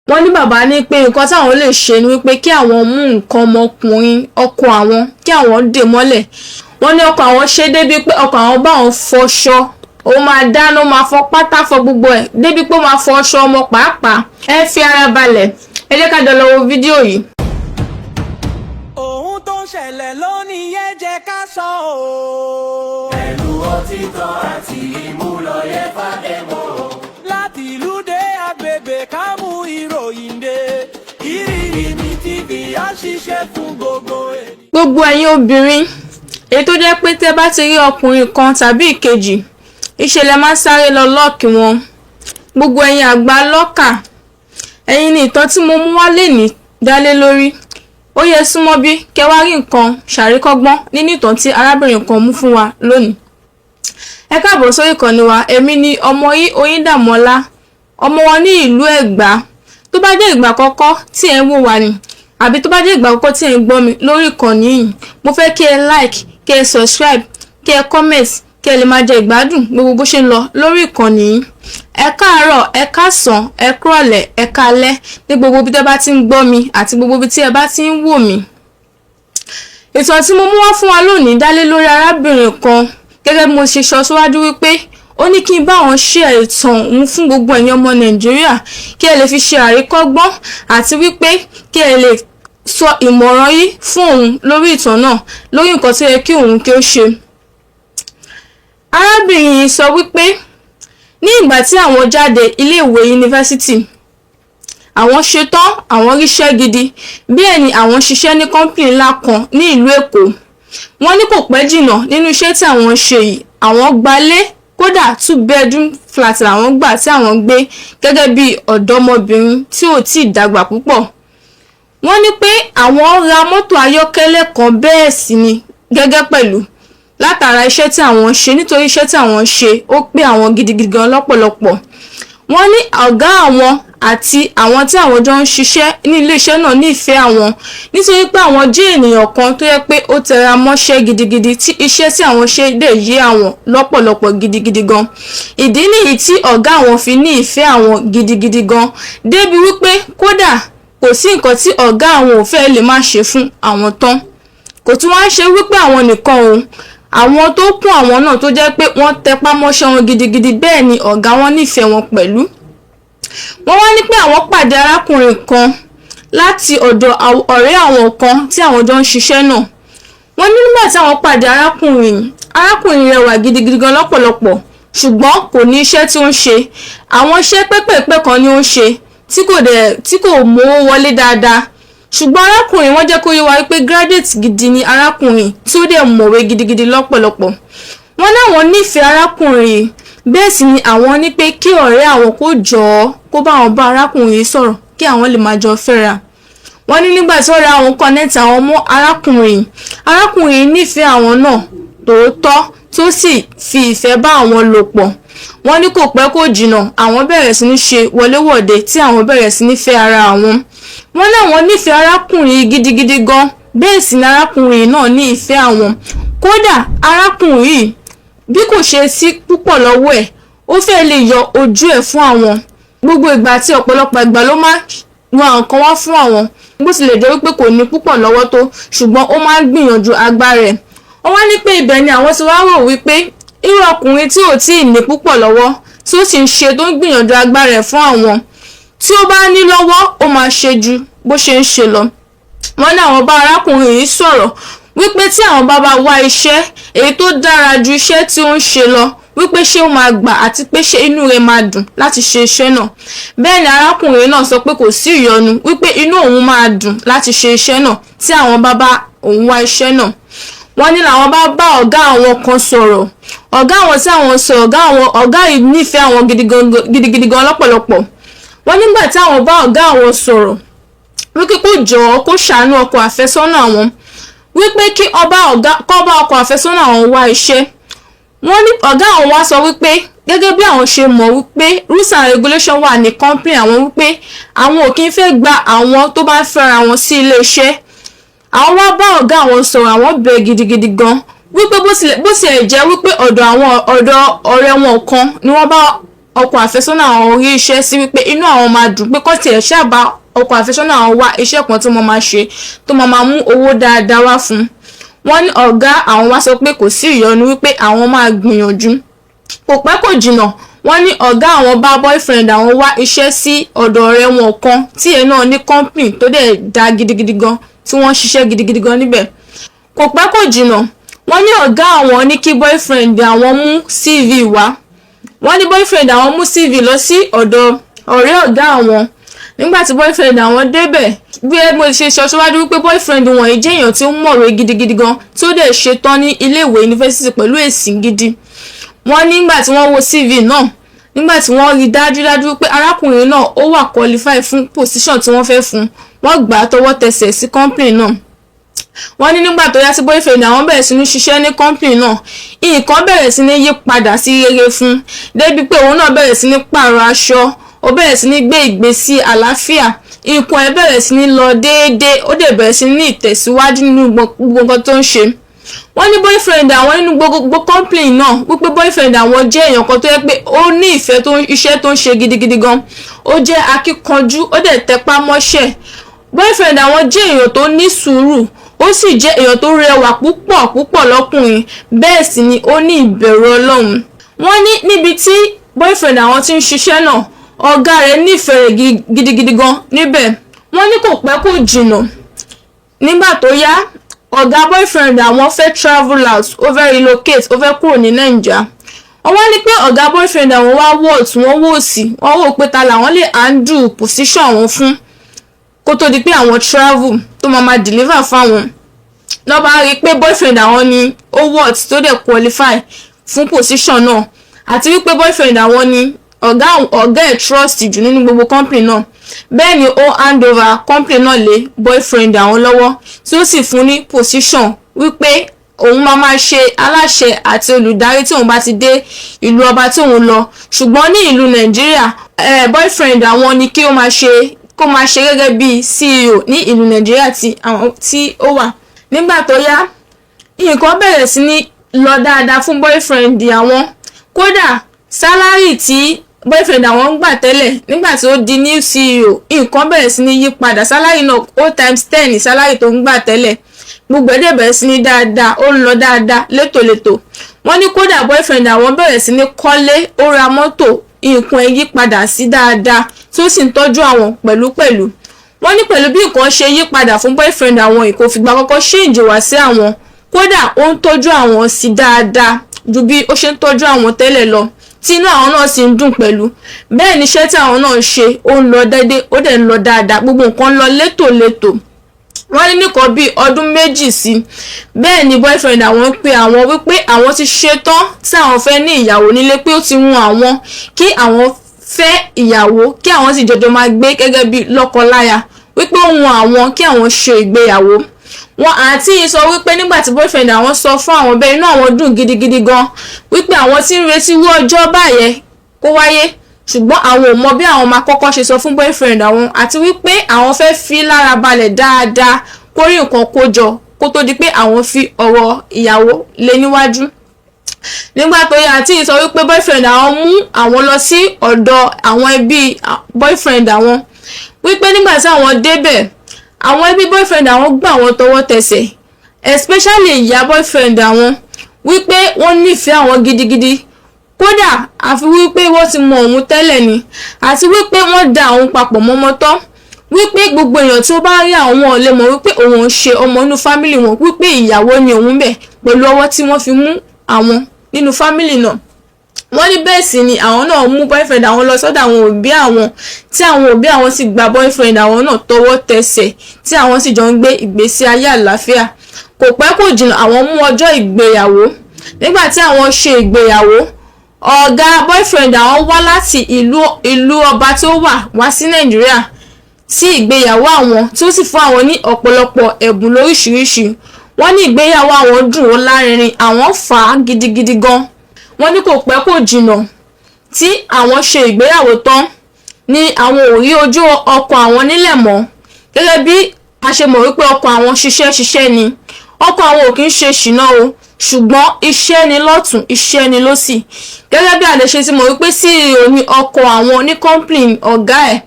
Wọ́n ní bàbá ní pé nǹkan táwọn lè ṣe ni wípé kí àwọn mú nǹkan ọmọkùnrin ọkọ àwọn, kí àwọn dè mọ́lẹ̀. Wọ́n ní ọkọ àwọn ṣe débi pé ọkọ àwọn bá àwọn fọṣọ, ó máa dáná, ó máa fọ pátá, fọ gbogbo ẹ̀, débi pé ó máa fọ ọṣọ ọmọ pàápàá. Ẹ fi ara balẹ̀, ẹ jẹ́ ká jọ lọ wo fídíò yìí. Ohun tó ń ṣẹlẹ̀ lónìí yẹn jẹ́ ká sọ o. Pẹ̀lú òtítọ́ àti ìmúlòye fàdémọ̀. Láti ìlú dé agbègbè, ká mú ìròyìn dé. Ìrírí mi TV á ṣiṣẹ́ fún gbogbo ènìyàn. Gbogbo ẹ̀yin obìnrin èyí tó jẹ́ pé tẹ́ bá ti rí ọkùnrin kan tàbí ìkejì, ìṣẹ̀lẹ̀ máa ń sáré lọ lock wọn, gbogbo ẹ̀yin àgbà locker, ẹ̀yin ni ìtàn tí mo mú wá lẹ́nìí dálé lórí. Ó yẹ súnmọ́ bí kẹ́ wá rí nǹkan ṣàríkọ́gbọ́n nínú ìtàn tí arábìnrin kan mú fún wa lónìí. Ẹ káàbọ̀ sórí ìkànnì wa. Èmi ni ọmọ yìí, Oyíndàmọ́lá, ọmọ wọn ní ìlú Ẹ̀gbá. Tó bá jẹ́ ìgbà àkọ́kọ́ tí ẹ̀ ń wò wá ni, àbí tó bá jẹ́ ìgbà àkọ́kọ́ tí ẹ̀ ń gbọ́ mi lórí ìkànnì yìí, mo fẹ́ kí ẹ like, kí ẹ subscribe, kí ẹ comment, kí ẹ lè máa jẹ ìgbádùn gbogbo bó ṣe ń lọ lórí ìkànnì yìí. Ẹ káàárọ̀, ẹ káàsán, ẹ kúrọ̀lẹ́, ẹ káalẹ́ ní gbogbo bí tẹ́ bá ti ń gbọ́ mi àti gbogbo bí tí ẹ bá ti ń wò mí. Ìtàn tí mo mú wá fún wa lónìí dálé lórí arábìnrin kan. Gẹ́gẹ́ bí mo ṣe sọ síwájú wípé ó ní kí n bá wọn ṣe ìtàn òun fún gbogbo ẹ̀yin ọmọ Nàìjíríà, kí ẹ lè fi ṣe àríkọ́gbọ́n àti wípé kí ẹ lè sọ ìmọ̀ràn yìí fún òun lórí ìtàn náà, lórí nǹkan tó yẹ kí òun kí ó ṣe. Arábìnrin yìí sọ wípé ní ìgbà tí àwọn jáde iléèwé yunifásítì, àwọn ṣetán, àwọn ríṣẹ́ gidi, bẹ́ẹ̀ ni àwọn ṣiṣẹ́ ní company ńlá kan ní ìlú Èkó. Wọ́n ní kò pẹ́ jìnnà nínú iṣẹ́ tí àwọn ń ṣe yìí, àwọn gbalé, kódà two bedroom flat làwọn gbà tí àwọn ń gbé gẹ́gẹ́ bí ọ̀dọ́mọbìnrin tí ò tíì dàgbà púpọ̀. Wọ́n ní pé àwọn ra mọ́tò ayọ́kẹ́lẹ́ kan, bẹ́ẹ̀ sì ni gẹ́gẹ́ pẹ̀lú látara iṣẹ́ tí àwọn ń ṣe, nítorí iṣẹ́ tí àwọn ń ṣe ó pé àwọn gidigidi gan lọ́pọ̀lọpọ̀. Wọ́n ní ọ̀gá àwọn àti àwọn tí àwọn jọ ń ṣiṣẹ́ ní iléeṣẹ́ náà nífẹ̀ẹ́ àwọn, nítorí pé àwọn jẹ́ ènìyàn kan tó yẹ pé ó tẹra mọ́ṣẹ́ gidigidi, tí iṣẹ́ tí àwọn ṣe dẹ̀ yé àwọn lọ́pọ̀lọpọ̀ gidigidi gan. Ìdí nìyí tí ọ̀gá àwọn fi ní ìfẹ́ àwọn gidigidi gan, débi wípé kódà kò sí nǹkan tí ọ̀gá àwọn ò fẹ́ lè má ṣe fún àwọn tán. Kò tún wá ń ṣe wípé àwọn nìkan o, àwọn tó kún àwọn náà tó jẹ́ pé wọ́n tẹpá mọ́ṣẹ́ wọn gidigidi, bẹ́ẹ̀ ni ọ̀gá wọn nífẹ̀ẹ́ wọn pẹ̀lú. Wọ́n wá ní pé àwọn pàdé arákùnrin kan láti ọ̀dọ̀ ọ̀rẹ́ àwọn kan tí àwọn jọ ń ṣiṣẹ́ náà. Wọ́n ní nígbà tí àwọn pàdé arákùnrin, arákùnrin rẹwà gidigidi gan lọ́pọ̀lọpọ̀, ṣùgbọ́n kò ní iṣẹ́ tí ó ń ṣe. Àwọn iṣẹ́ pẹ́pẹ̀pẹ́ kan ni ó ń ṣe tí kò dẹ̀ tí kò mówó wọlé dáadáa. Ṣùgbọ́n arákùnrin, wọ́n jẹ́ kó yé wa wípé graduate gidi ni arákùnrin, tí ó dẹ̀ mọ̀wé gidigidi lọ́pọ̀lọpọ̀. Wọ́n láwọn nífẹ̀ẹ́ arákùnrin yìí, bẹ́ẹ̀ sì ni àwọn ní pé kí ọ̀rẹ́ àwọn kó jọ̀ọ́, kó bá àwọn bá arákùnrin yìí sọ̀rọ̀, kí àwọn lè máa jọ fẹ́ra. Wọ́n ní nígbà tí ọ̀rẹ́ àwọn connect àwọn mọ́ arákùnrin, arákùnrin yìí nífẹ̀ẹ́ àwọn náà tòótọ́, tó sì fi ìfẹ́ bá àwọn lò pọ̀. Wọ́n ní kò pẹ́ kò jìnnà, àwọn bẹ̀rẹ̀ sí ní ṣe wọléwọ̀de, tí àwọn bẹ̀rẹ̀ sí ní fẹ́ ara àwọn. Wọ́n láwọn nífẹ̀ẹ́ arákùnrin yìí gidigidi gan, bẹ́ẹ̀ sì ni arákùnrin náà ní ìfẹ́ àwọn. Kódà arákùnrin yìí, bí kò ṣe sí púpọ̀ lọ́wọ́ ẹ̀, ó fẹ́ lè yọ ojú ẹ̀ fún àwọn. Gbogbo ìgbà àti ọ̀pọ̀lọpọ̀ ìgbà ló máa ń ra nǹkan wá fún àwọn, bó tilẹ̀ jẹ́ wípé kò ní púpọ̀ lọ́wọ́ tó, ṣùgbọ́n ó máa ń gbìyànjú agbára ẹ̀. Ó wá ní pé ibẹ̀ ni àwọn ti wá rò wípé irú ọkùnrin tí ò tí ì ní púpọ̀ lọ́wọ́, tí ó sì ń ṣe, tó ń gbìyànjú agbára ẹ̀ fún àwọn, tí ó bá ní lọ́wọ́, ó máa ṣe ju bó ṣe ń ṣe lọ. Wọ́n ní àwọn bá arákùnrin yìí sọ̀rọ̀ wípé tí àwọn bá bá wá iṣẹ́ èyí tó dára ju iṣẹ́ tí ó ń ṣe lọ, wípé ṣé ó máa gbà, àti pé ṣé inú rẹ̀ máa dùn láti ṣe iṣẹ́ náà. Bẹ́ẹ̀ ni arákùnrin náà sọ pé kò sí ìyọnu, wípé inú òun máa dùn láti ṣe iṣẹ́ náà tí àwọn bá bá òun wá iṣẹ́ náà. Wọ́n ní làwọn bá bá ọ̀gá àwọn kan sọ̀rọ̀. Ọ̀gá àwọn tí àwọn sọ, ọ̀gá àwọn, ọ̀gá yìí nífẹ̀ẹ́ àwọn gidigidi gan lọ́pọ̀lọpọ̀. Wọ́n nígbà tí àwọn bá ọ̀gá àwọn sọ̀rọ̀ wípé kó jọ̀ọ́, kó ṣàánú ọkọ àfẹ́sọ́nà àwọn, wípé kí ọba ọ̀gá kó bá ọkọ àfẹ́sọ́nà àwọn wá iṣẹ́. Wọ́n ní ọ̀gá àwọn wá sọ wípé gẹ́gẹ́ bí àwọn ṣe mọ̀ wípé rules and regulation wà ní company àwọn, wípé àwọn ò kí ń fẹ́ gba àwọn tó bá ń fẹ́ra wọn sí ilé iṣẹ́. Àwọn wá bá ọ̀gá àwọn sọ̀rọ̀, àwọn bẹ̀ gidigidi gan wípé bó tilẹ̀ jẹ́ wípé ọ̀dọ̀ àwọn ọ̀dọ̀ ọ̀rẹ́ wọn kan ni wọ́n bá Ọkọ àfẹ́sọ́nà àwọn rí iṣẹ́ sí, wípé inú àwọn máa dùn pé kó tiẹ̀ ṣáà bá ọkọ àfẹ́sọ́nà àwọn wá iṣẹ́ kan tó máa ṣe, tó máa mú owó dáadáa wá fún un. Wọ́n ní ọ̀gá àwọn wá sọ pé kò sí ìyọnu, wípé àwọn máa gbìyànjú. Kò pẹ́ kò jìnnà, wọ́n ní ọ̀gá àwọn bá boyfriend àwọn wá iṣẹ́ sí ọ̀dọ̀ ọ̀rẹ́ wọn kan tí ẹ̀ náà ní company tó dẹ̀ da gidigidi gan, tí wọ́n ṣiṣẹ́ gidigidi gan níbẹ̀. Kò pẹ́ kò jìnnà, wọ́n ní ọ̀gá àwọn ní kí boyfriend àwọn mú CV wá. Wọ́n ní boyfriend àwọn mú CV lọ sí ọ̀dọ̀ ọ̀rẹ́ ọ̀gá àwọn. Nígbà tí boyfriend àwọn débẹ̀, bí mo ṣe sọ síwájú wípé boyfriend wọ̀nyí jẹ́ èèyàn tí ó mọ̀wé gidigidi gan, tí ó dẹ̀ ṣetán ní iléèwé yunifásítì pẹ̀lú èsì gidi. Wọ́n nígbà tí wọ́n wo CV náà, nígbà tí wọ́n rí dájúdájú pé arákùnrin náà ó wà qualify fún position tí wọ́n fẹ́ fún, wọ́n gbà á tọwọ́ tẹsẹ̀ sí company náà. Wọ́n ní nígbà tó yá sí boyfriend àwọn bẹ̀rẹ̀ sí ní ṣiṣẹ́ ní company náà, nǹkan bẹ̀rẹ̀ sí ní yí padà sí rere fún, débi pé òun náà bẹ̀rẹ̀ sí ní pààrọ̀ aṣọ, ó bẹ̀rẹ̀ sí ní gbé ìgbésí àlàáfíà, nǹkan ẹ̀ bẹ̀rẹ̀ sí ní lọ déédéé, ó dẹ̀ bẹ̀rẹ̀ sí ní ìtẹ̀síwájú nínú gbogbo nǹkan tó ń ṣe. Wọ́n ní boyfriend àwọn nínú gbogbo company náà, wípé boyfriend àwọn jẹ́ èèyàn kan tó yẹ pé ó ní ìfẹ́ tó iṣẹ́ tó ń ṣe gidigidi gan, ó jẹ́ akíkanjú, ó dẹ̀ tẹpá mọ́ṣẹ́. Boyfriend àwọn jẹ́ èèyàn tó ní sùúrù, ó sì jẹ́ èèyàn tó rẹwà púpọ̀ púpọ̀ lọ́kùnrin, bẹ́ẹ̀ sì ni ó ní ìbẹ̀rù Ọlọ́run. Wọ́n ní níbi tí boyfriend àwọn ti ń ṣiṣẹ́ náà, ọ̀gá rẹ̀ nífẹ̀ẹ́ rẹ̀ gidigidi gan níbẹ̀. Wọ́n ní kò pẹ́ kò jìnnà, nígbà tó yá, ọ̀gá boyfriend àwọn fẹ́ travel out, ó fẹ́ relocate, ó fẹ́ kúrò ní Nàìjíríà. Wọ́n wá ní pé ọ̀gá boyfriend àwọn wá wọ̀ tí wọ́n wò sí, wọ́n wò pé ta làwọn lè handle position àwọn fún kó tó di pé àwọn travel, tó máa deliver fáwọn. Lọ́ bá rí i pé boyfriend àwọn ni ó worth, tó dẹ̀ qualify fún position náà, àti wípé boyfriend àwọn ni ọ̀gá ẹ̀ trust jù nínú gbogbo company náà. Bẹ́ẹ̀ ni ó hand over company náà lé boyfriend àwọn lọ́wọ́, tí ó sì fún ní position wípé òun máa ṣe aláṣẹ àti olùdarí tí òun bá ti dé ìlú ọba tí òun lọ, ṣùgbọ́n ní ìlú Nàìjíríà, boyfriend àwọn ni kí ó máa ṣe, kó máa ṣe gẹ́gẹ́ bí CEO ní ìlú Nàìjíríà tí àwọn tí ó wà. Nígbà tó yá, nǹkan bẹ̀rẹ̀ sí ní lọ dáadáa fún boyfriend àwọn. Kódà, salary tí boyfriend àwọn ń gbà tẹ́lẹ̀, nígbà tí ó di new CEO, nǹkan bẹ̀rẹ̀ sí ní yí padà. Salary náà, ó times 10 ní salary tó ń gbà tẹ́lẹ̀. Gbogbo ẹ̀ dẹ̀ bẹ̀rẹ̀ sí ní dáadáa, ó ń lọ dáadáa létòlétò. Wọ́n ní kódà, boyfriend àwọn bẹ̀rẹ̀ sí ní kọ́lé, ó ra mọ́tò, nǹkan ẹ̀ yí padà sí dáadáa, tí ó sì ń tọ́jú àwọn pẹ̀lúpẹ̀lú. Wọ́n ní pẹ̀lú bí nǹkan ṣe yí padà fún boyfriend àwọn, kò fìgbà kọ́kọ́ change wá sí àwọn. Kódà, ó ń tọ́jú àwọn sí dáadáa ju bí ó ṣe ń tọ́jú àwọn tẹ́lẹ̀ lọ, tí inú àwọn náà sì ń dùn pẹ̀lú. Bẹ́ẹ̀ ni iṣẹ́ tí àwọn náà ń ṣe, ó ń lọ déédé, ó dẹ̀ ń lọ dáadáa, gbogbo nǹkan ń lọ létòlétò. Wọ́n ní nìkan bíi ọdún 2 sí, bẹ́ẹ̀ ni boyfriend àwọn ń pe àwọn wípé àwọn ti ṣetán tí àwọn fẹ́ ní ìyàwó nílé, pé ó ti wù àwọn kí àwọn fẹ́ ìyàwó, kí àwọn sì jọjọ máa gbé gẹ́gẹ́ bí lọ́kọláya, wípé ó wù àwọn kí àwọn ṣe ìgbéyàwó wọn. Àǹtí yìí sọ wípé nígbà tí boyfriend àwọn sọ fún àwọn bẹ́ẹ̀, inú àwọn dùn gidigidi gan, wípé àwọn tí ń retí irú ọjọ́ báyẹn kó wáyé, ṣùgbọ́n àwọn ò mọ bí àwọn máa kọ́kọ́ ṣe sọ fún boyfriend àwọn, àti wípé àwọn fẹ́ fi lára balẹ̀ dáadáa, kó rí nǹkan kó jọ, kó tó di pé àwọn fi ọ̀rọ̀ ìyàwó lé níwájú. Nígbà tó yá, àǹtí yìí sọ wípé boyfriend àwọn mú àwọn lọ sí ọ̀dọ̀ àwọn ẹbí boyfriend àwọn, wípé nígbà tí àwọn débẹ̀, àwọn ẹbí boyfriend àwọn gbà wọ́n tọwọ́ tẹsẹ̀, especially ìyá boyfriend àwọn, wípé wọ́n nífẹ̀ẹ́ àwọn gidigidi, kódà àfi wípé wọ́n ti mọ òun tẹ́lẹ̀ ni, àti wípé wọ́n da òun papọ̀ mọ́mọ́ tán, wípé gbogbo èèyàn tí ó bá rí àwọn ò lè mọ̀ wípé òun ń ṣe ọmọ inú family wọn, wípé ìyàwó ni òun bẹ̀ pẹ̀lú ọwọ́ tí wọ́n fi mú àwọn nínú family náà. Wọ́n ní bẹ́ẹ̀ sì ni àwọn náà mú boyfriend àwọn lọ sọ́dọ̀ àwọn òbí àwọn, tí àwọn òbí àwọn sì gba boyfriend àwọn náà tọwọ́ tẹsẹ̀, tí àwọn sì jọ ń gbé ìgbésí ayé àlàáfíà. Kò pẹ́ kò jìnnà, àwọn mú ọjọ́ ìgbéyàwó. Nígbà tí àwọn ṣe ìgbéyàwó, ọ̀gá boyfriend àwọn wá láti ìlú ọba tó wà wá sí Nàìjíríà sí ìgbéyàwó àwọn, tí ó sì fún àwọn ní ọ̀pọ̀lọpọ̀ ẹ̀bùn lóríṣiríṣi. Wọ́n ní ìgbéyàwó àwọn dùn, ó lárinrin, àwọn fà á gidigidi gan. Wọ́n ní kò pẹ́ kò jìnnà tí àwọn ṣe ìgbéyàwó tán ni àwọn ò rí ojú ọkọ àwọn nílẹ̀ mọ́. Gẹ́gẹ́ bí a ṣe mọ̀ wípé ọkọ àwọn ṣiṣẹ́ ṣiṣẹ́ ni, ọkọ àwọn ò kí ń ṣe ṣìnà o. Ṣùgbọ́n iṣẹ́ ni lọ́tún, iṣẹ́ ni lósì. Gẹ́gẹ́ bí a lè ṣe ti mọ̀ wípé CEO ní ọkọ àwọn ní company ọ̀gá ẹ̀,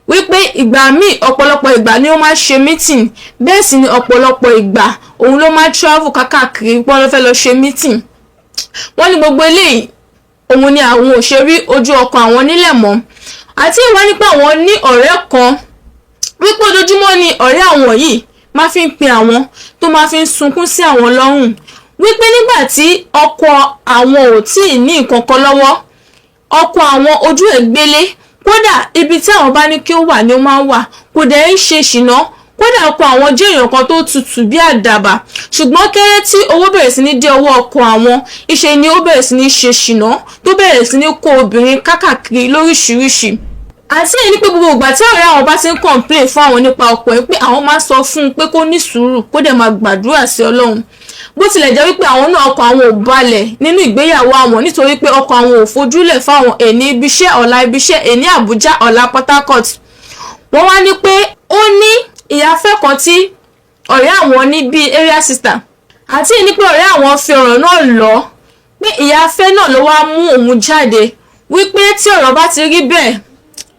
wípé ìgbà míì, ọ̀pọ̀lọpọ̀ ìgbà ni ó máa ń ṣe meeting. Bẹ́ẹ̀ sì ni ọ̀pọ̀lọpọ̀ ìgbà òun ló máa ń travel kákàkiri pọ́n ló fẹ́ lọ ṣe meeting. Wọ́n ní gbogbo eléyìí òun ni àwọn ò ṣe rí ojú ọkọ àwọn nílẹ̀ mọ́. Àti ìwà nípa àwọn ní ọ̀rẹ́ kan, wípé ojoojúmọ́ ni ọ̀rẹ́ àwọn yìí máa fi ń pe àwọn, tó máa fi ń sunkún sí àwọn lọ́rùn, wípé nígbà tí ọkọ àwọn ò tí ì ní nǹkan kan lọ́wọ́, ọkọ àwọn ojú ẹ̀ gbélé, kódà ibi tí àwọn bá ní kí ó wà ni ó máa ń wà, kò dẹ̀ ń ṣe ṣìnà, kódà ọkọ àwọn jẹ́ èèyàn kan tó tutù bí àdàbà. Ṣùgbọ́n kéré tí owó bẹ̀rẹ̀ sí ní dé ọwọ́ ọkọ àwọn, ìṣe ni ó bẹ̀rẹ̀ sí ní ṣe ṣìnà, tó bẹ̀rẹ̀ sí ní kó obìnrin kákàkiri lóríṣiríṣi. Àti èyí ni pé gbogbo ìgbà tí ọ̀rẹ́ àwọn bá ti ń complain fún àwọn nípa ọkọ ẹ̀, pé àwọn máa sọ fún un pé kó ní sùúrù, kó dẹ̀ máa gbàdúrà sí Ọlọ́run. Bó tilẹ̀ jẹ́ wípé àwọn náà, ọkọ àwọn ò balẹ̀ nínú ìgbéyàwó àwọn, nítorí pé ọkọ àwọn ò fojúlẹ̀ fáwọn, èní ibiṣẹ́, ọ̀la ibiṣẹ́, èní Àbújá, ọ̀la Port Harcourt. Wọ́n wá ní pé ó ní ìyáfẹ́ kan tí ọ̀rẹ́ àwọn ní bíi area sister. Àti ní pé ọ̀rẹ́ àwọn fi ọ̀rọ̀ náà lọ, pé ìyáfẹ́ náà ló wá mú òun jáde, wípé tí ọ̀rọ̀ bá ti rí bẹ́ẹ̀,